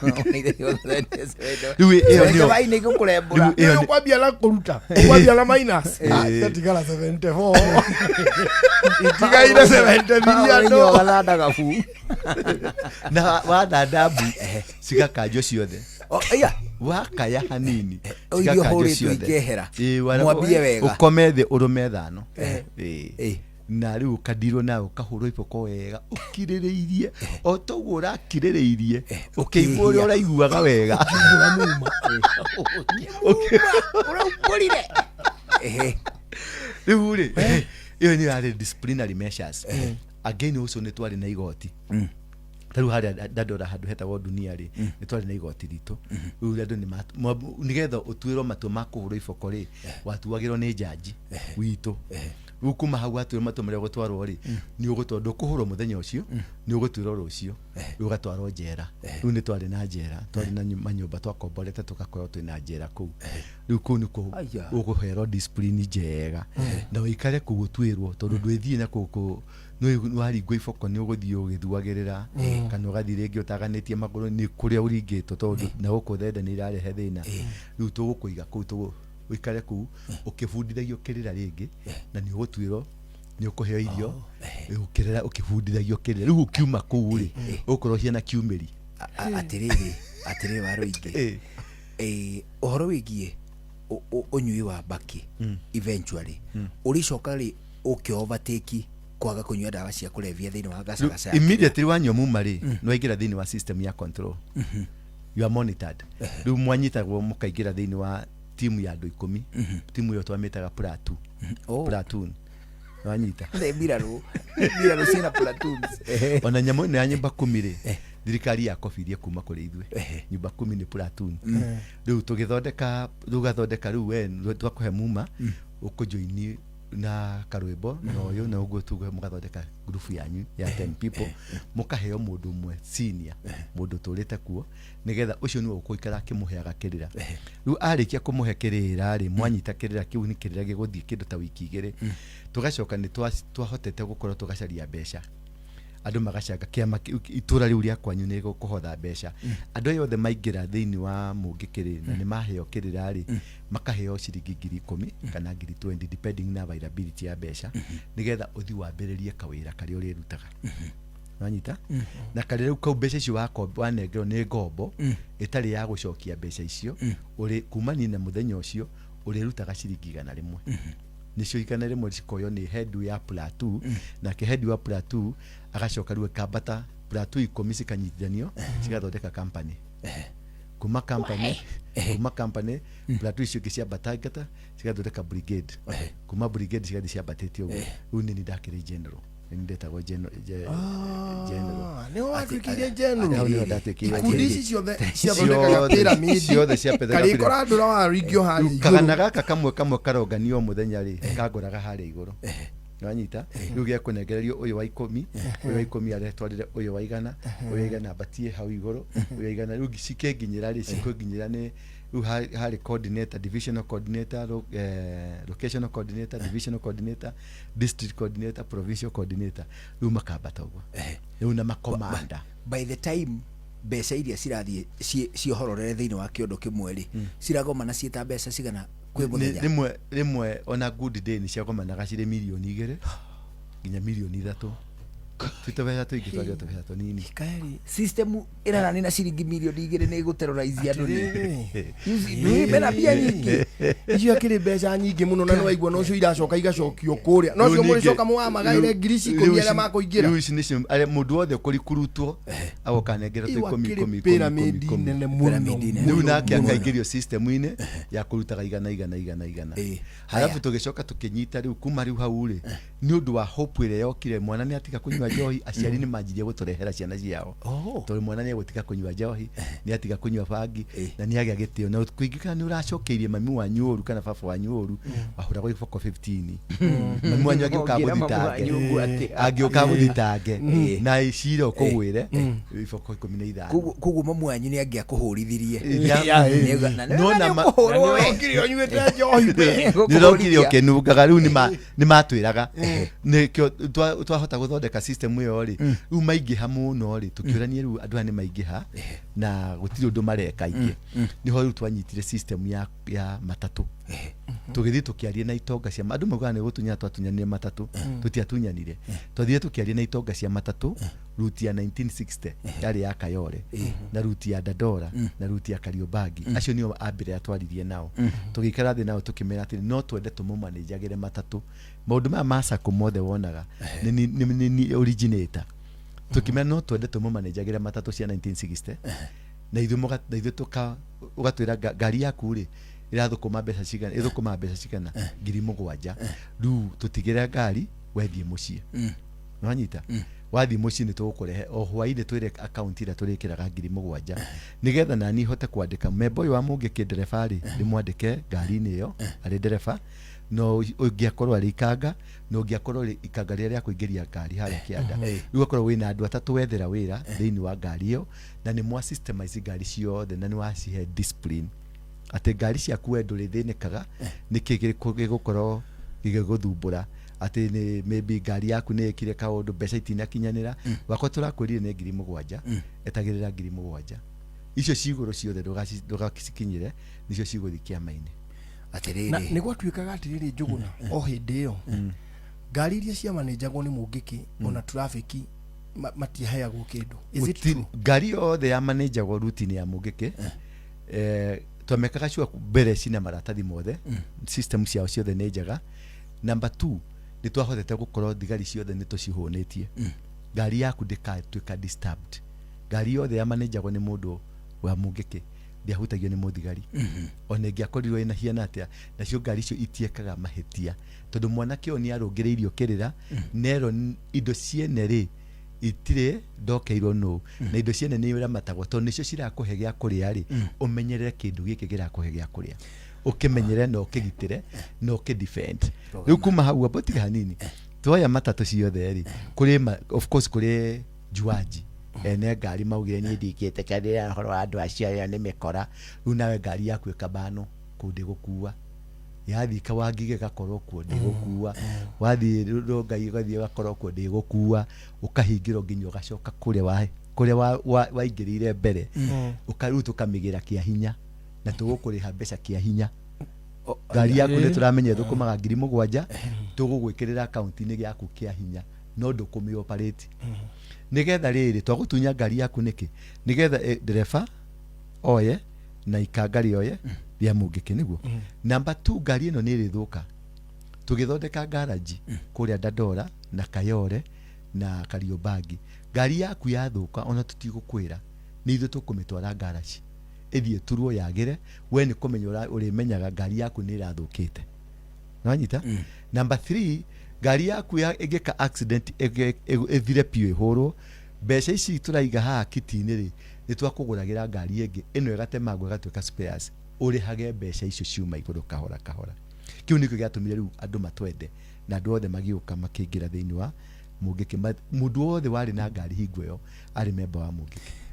Rĩu ĩyo nĩyo Bainĩ gũkũrembũra. Rĩu ĩyo Nĩ ũkwambia na kũruta, ũkwambia na minus. Ah, itatigara 74, itigaire 73 andũ. Gathandaga bu. Na wathanda mbu cigakanjwo ciothe. Oh, iya. Wakaya hanini, O, iria cigakanjwo ũhũrĩtwo ciothe. ikehera. Ĩĩ, Mwambie wega. ũkome thĩ ũrũme 5. Ĩĩ. Na rĩu ũkandirwo nawe, ũkahũrwo iboko wega ũkirĩrĩirie, o toguo ũrakirĩrĩirie ũkĩigua ũrĩa ũraiguaga wega. Ũraumbũrire. Rĩu rĩ, ĩyo nĩ yarĩ disciplinary measures. Again, ũcio nĩ twarĩ na igoti. Ta rĩu harĩa ndandora handũ hetagwo Dunia rĩ, nĩ twarĩ na igoti ritũ. Rĩu andũ nĩ nĩgetha ũtuĩrwo matua ma kũhũrwo iboko rĩ, watuagĩrwo nĩ njanji witũ. Rĩu kuma hau watuĩrwo matua marĩa ũgũtwarwo rĩ, nĩ ũgũtwarwo, ndũkũhũrwo mũthenya ũcio, nĩ ũgũtuĩrwo rũciũ, rĩu ũgatwarwo njera. Rĩu nĩ twarĩ na njera, twarĩ na manyũmba twakomborete, tũgakorwo twĩ na njera kũu. Rĩu kũu nĩkuo Aya. ũkũherwo discipline njega na ũikare kũu ũtuĩrwo, tondũ ndwĩthiĩ na kũu nĩ waringwo iboko, nĩ ũgũthiĩ ũgĩthuagĩrĩra kana ũgathiĩ rĩngĩ ũtaganĩtie magũrũ nĩ kũrĩa ũringĩtwo, tondũ na gũkũ thenda nĩ irarehe thĩna. Rĩu tũgũkũiga kũu, ũikare kũu ũkĩbundithagio kĩrĩra rĩngĩ, na nĩ ũgũtuĩrwo, nĩ ũkũheo irio ũkĩrĩra, ũkĩbundithagio kĩrĩra. Rĩu ũkiuma kũu rĩ, ũgũkorwo ũhiana kiumĩri. Atĩrĩrĩ Warũingĩ, ũhoro wĩgiĩ ũnyui wa mbakĩ, eventually ũrĩcoka rĩ ũkĩ overtake kwaga kũnyua ndawa cia kũrebia thĩinĩ wa gacagaca? Immediately wanyua muma rĩ, nĩ waingĩra thĩinĩ wa system ya control, you are monitored. Rĩu mwanyitagwo mũkaingĩra thĩinĩ wa timu ya andũ 10. Timu ĩyo twamĩtaga platoon. Platoon, wanyita? Nĩ mbirarũ ciĩna platoons. Ona nyamũ ĩno ya nyũmba kumi rĩ, thirikari yakobirie kuma kũrĩ ithuĩ. Nyũmba kumi nĩ platoon. Rĩu tũgĩthondeka, tũgathondeka, rĩu we twakũhe muma, ũkũjoini na karwĩmbo na ũyũ na ũguo tuge, mũgathondeka group yanyu ya 10 people, mũkaheo mũndũ ũmwe senior, mũndũ ũtũrĩte kuo, nĩgetha ũcio nĩwe ũgũikara akĩmũheaga kĩrĩra. Rĩu arĩkia kũmũhe kĩrĩra rĩ, mwanyita kĩrĩra kĩu, nĩ kĩrĩra gĩgũthiĩ kĩndũ ta wiki 2. Tũgacoka nĩ twahotete gũkorwo tũgacaria mbeca. Andũ magacanga kĩama itũra rĩu rĩa kwanyu nĩ kũhotha mbeca. Andũ aya othe maingĩra thĩinĩ wa mũngĩkĩ rĩ, na nĩ maheo kĩrĩra rĩ, makaheo ciringi 10,000 kana 20,000, depending na availability ya mbeca, nĩgetha ũthiĩ wambĩrĩrie kawĩra karĩa ũrĩrutaga. Wanyita? Na karĩa rĩu kau, mbeca icio wanengerwo nĩ ngombo ĩtarĩ ya gũcokia. Mbeca icio ũrĩ kumania na mũthenya ũcio ũrĩrutaga ciringi 100, nĩcio 100 cikoywo nĩ head ya plateau, nake head wa plateau agacoka rĩu akambata plateau 10 cikanyitithanio cigathondeka company. Kuma company plateau icio ingĩ ciambatangata cigathondeka brigade, kuma brigade cigathiĩ ciambatĩte ũguo. Rĩu nĩ ndakĩrĩ general, nĩ ndetagwo general. Nĩ watuĩkire general? Hau nĩho ndatuĩkire. Ikundi ici ciothe ciathondekaga pyramid? Ciothe ciathondekaga karĩkora ndũra wa ringio harĩa Rĩu kagana igũrũ. Gaka kamwe kamwe karonganio o mũthenya rĩ, kangoraga harĩa igũrũ. Wanyita? Rĩu gĩekũnengererio ũyũ wa 10, ũyũ wa 10 aretwarĩre ũyũ wa 100, ũyũ wa 100 ambatie hau igũrũ, ũyũ wa 100. Rĩu cikĩnginyĩra rĩ, cikũnginyĩra nĩ rĩu harĩ coordinator, divisional coordinator, locational coordinator, divisional coordinator, district coordinator, provincial coordinator, rĩu makambata ũguo rĩu na makomanda. By the time mbeca iria cirathiĩ ciohororere thĩinĩ wa kĩondo kĩmwe rĩ, ciragomana ciĩta mbeca cigana kwĩ mũthenya? Rĩmwe rĩmwe ona good day nĩ ciagomanaga cirĩ 2 mirioni nginya 3 mirioni. Ti tũbeca tũingĩ, twarĩ o tũbeca tũnini. Kaeri. System ĩrarani na ciringi 2 mirioni nĩ ĩgũterrorize andũ nĩ Atĩrĩrĩ. Mena mbia nyingĩ. Icio akĩrĩ mbeca nyingĩ mũno, na nĩwaigua nocio iracoka igacokio kũrĩa nocio Rĩu ningĩ- mũrĩcoka mũwamagaĩre ngiri ici 10 rĩu arĩa makũingĩra. Rĩu ici nĩcio mũndũ wothe ũkũrikurutwo agoka anengera tũ Ĩyo 10 akĩrĩ 10 10 pyramid 10 10. nene mũno. Pyramid nene. Rĩu nake Mũno. akaingĩrio system-inĩ ya kũrutaga 100 100 100 100. Halafu tũgĩcoka tũkĩnyita rĩu kuma rĩu hau rĩ, nĩ ũndũ wa hope ĩrĩa yokire, mwana nĩ atiga kũnyua njohi, aciari nĩ manjirie gũtũrehera ciana ciao tondũ mwana nĩ egũtiga kũnyua njohi, nĩ atiga kũnyua bangi na nĩ agĩa gĩtĩo. Na kũingĩkana nĩ ũracokeirie mami wanyu ũru kana baba wanyu ũru, wahũragwo iboko 15. Mami wanyu angĩũka Ũngĩra mamu agũthitange, wanyu ũguo atĩa? angĩũka agũthitange na cira ũkũgwĩre iboko 15. Koguo mamu wanyu nĩ angĩakũhũrithirie. Na No nĩ ũkũhũrwo we. Ũrokire ũnyuĩte njohi we. Nĩ ũrokire ũkĩnungaga. Rĩu nĩ matwĩraga nĩkĩo twahota gũthondeka system ĩyo rĩ. Rĩu maingĩha mũno rĩ, tũkĩũrania rĩu andũ aya nĩ maingĩha na gũtirĩ ũndũ mareka aingĩ. Nĩho rĩu twanyitire system ya matatũ, tũgĩthiĩ tũkĩaria na itonga cia andũ maugaga nĩ gũtunyana twatunyanire matatũ. Tũtiatunyanire, twathire tũkĩaria na itonga cia matatũ, route ya 1960 yarĩ ya Kayole na route ya Dandora na route ya Kariobangi. Acio nĩo a mbere atwaririe nao. Tũgĩikara thĩ nao tũkĩmera atĩrĩ, no twende tũmũmanĩnjagĩre matatũ. Maũndũ maya ma sacco mothe wonaga nĩ originator. Tũkĩmera no twende tũmũmanĩnjagĩre matatũ cia 1960 na ithuĩ na ithuĩ tũka ũgatwĩra ngari yaku rĩ ĩrathũkũma mbeca cigana, ĩthũkũmaga mbeca cigana, 7,000. Rĩu tũtigĩre ngari, wethiĩ mũciĩ. Nĩwanyita? Wathiĩ mũciĩ nĩ tũgũkũrehe o hwainĩ, twĩre akaunti ĩrĩa tũrĩkĩraga 7,000, nĩgetha nani hote kwandĩka memba ũyũ wa mũngĩkĩ ndereba rĩ, ndĩmwandĩke ngari-inĩ ĩyo arĩ ndereba, no ũngĩakorwo arĩ ikanga, na ũngĩakorwo rĩ ikanga rĩrĩa rĩa kũingĩria ngari harĩa kĩanda. Rĩu ũgakorwo wĩna andũ atatũ wethera wĩra thĩinĩ wa ngari ĩyo, na nĩ mwa systemize ngari ciothe na nĩ wacihe discipline atĩ ngari ciaku we ndũrĩthĩnĩkaga nĩkĩ gĩgũkorwo gĩgĩgũthumbũra atĩ nĩ maybe ngari yaku nĩ ĩkire kaũndũ, mbeca itinakinyanĩra. Wakwa tũrakwĩrire nĩ 7,000, etagĩrĩra 7,000 icio cigũrũ ciothe, ndũgacikinyĩre, nĩcio cigũthiĩ kĩama-inĩ. Na Atĩrĩrĩ. Nĩ gwatuĩkaga atĩrĩrĩ, Njũgũna, o hĩndĩ ĩyo ngari iria ciamanĩnjagwo nĩ mũngĩkĩ ona trafiki matiheagwo kĩndũ. Is it true? Ngari yothe ya manĩnjagwo rutini ya mũngĩkĩ, twamekaga sure mbere cina maratathi mothe, system ciao ciothe nĩ njega. Number two, nĩ twahotete gũkorwo thigari ciothe nĩ tũcihũnĩtie, ngari yaku ndĩkatuĩka disturbed. Ngari yothe ya manĩnjagwo nĩ mũndũ wa mũngĩkĩ ndĩahutagio nĩ mũthigari ona ĩngĩakorirwo ĩna hiana atĩa. Nacio ngari icio itiekaga mahĩtia tondũ mwanake ũyũ nĩ arũngĩrĩirio kĩrĩra nerwo indo ciene rĩ itirĩ ndokeirwo nũ, na indo ciene nĩ iramatagwo tondũ nĩcio cirakũhe gĩa kũrĩa rĩ. Ũmenyerere kĩndũ gĩkĩ kĩrakũhe gĩa kũrĩa, ũkĩmenyere na ũkĩgitĩre na ũkĩ defend. Rĩu kuma hau amba tiga hanini, tuoya matatũ ciothe rĩ, kũrĩ of course kũrĩ juaji ene ngari maugire niĩ ndingĩtĩkanĩra ũhoro wa andũ acio, arĩa nĩ mĩkora. Rĩu nawe ngari yaku ĩkabanwo kũu ndĩgũkua. Yathiĩ Kawangige ĩgakorwo kuo, ndĩgũkua. Wathiĩ Rongai ũgathiĩ ũgakorwo kuo, ndĩgũkua. Ũkahingĩrwo nginya ũgacoka kũrĩa wa kũrĩa waingĩrĩire mbere. Rĩu tũkamĩgĩra kĩa hinya na tũgũkũrĩha mbeca kĩa hinya. Ngari yaku nĩ tũramenya ĩthũkũmaga 7,000, tũgũgwĩkĩrĩra akaunti-inĩ yaku kĩa hinya, no ndũkũmĩ operate. Nĩgetha rĩrĩ, twagũtunya ngari yaku nĩkĩ? Nĩgetha ndereba oye na ikanga rĩoye rĩa mũngĩkĩ nĩguo. Number 2, ngari ĩno nĩ ĩrĩthũka. Tũgĩthondeka ngaraji kũrĩa Dandora na Kayore na Kariobangi, ngari yaku yathũka ona tũtigũkwĩra, nĩ ithuĩ tũkũmĩtwara ngaraji ĩthiĩ ĩturwo yagĩre. We nĩ kũmenya ũrĩmenyaga ngari yaku nĩ ĩrathũkĩte. Nĩwanyita? Number 3, ngari yaku ya ĩngĩka accident ĩthire biũ ĩhũrwo, mbeca ici tũraiga haha kiti-inĩ rĩ, nĩ twakũgũragĩra ngari ĩngĩ ĩno ĩgatemangwo ĩgatuĩka spares, ũrĩhage mbeca icio ciuma igũrũ kahora kahora. Kĩu nĩkĩo gĩatũmire rĩu andũ matwende na andũ othe magĩũka makĩingĩra thĩinĩ wa mũngĩkĩ. Mũndũ wothe warĩ na ngari hingo ĩyo arĩ memba wa mũngĩkĩ.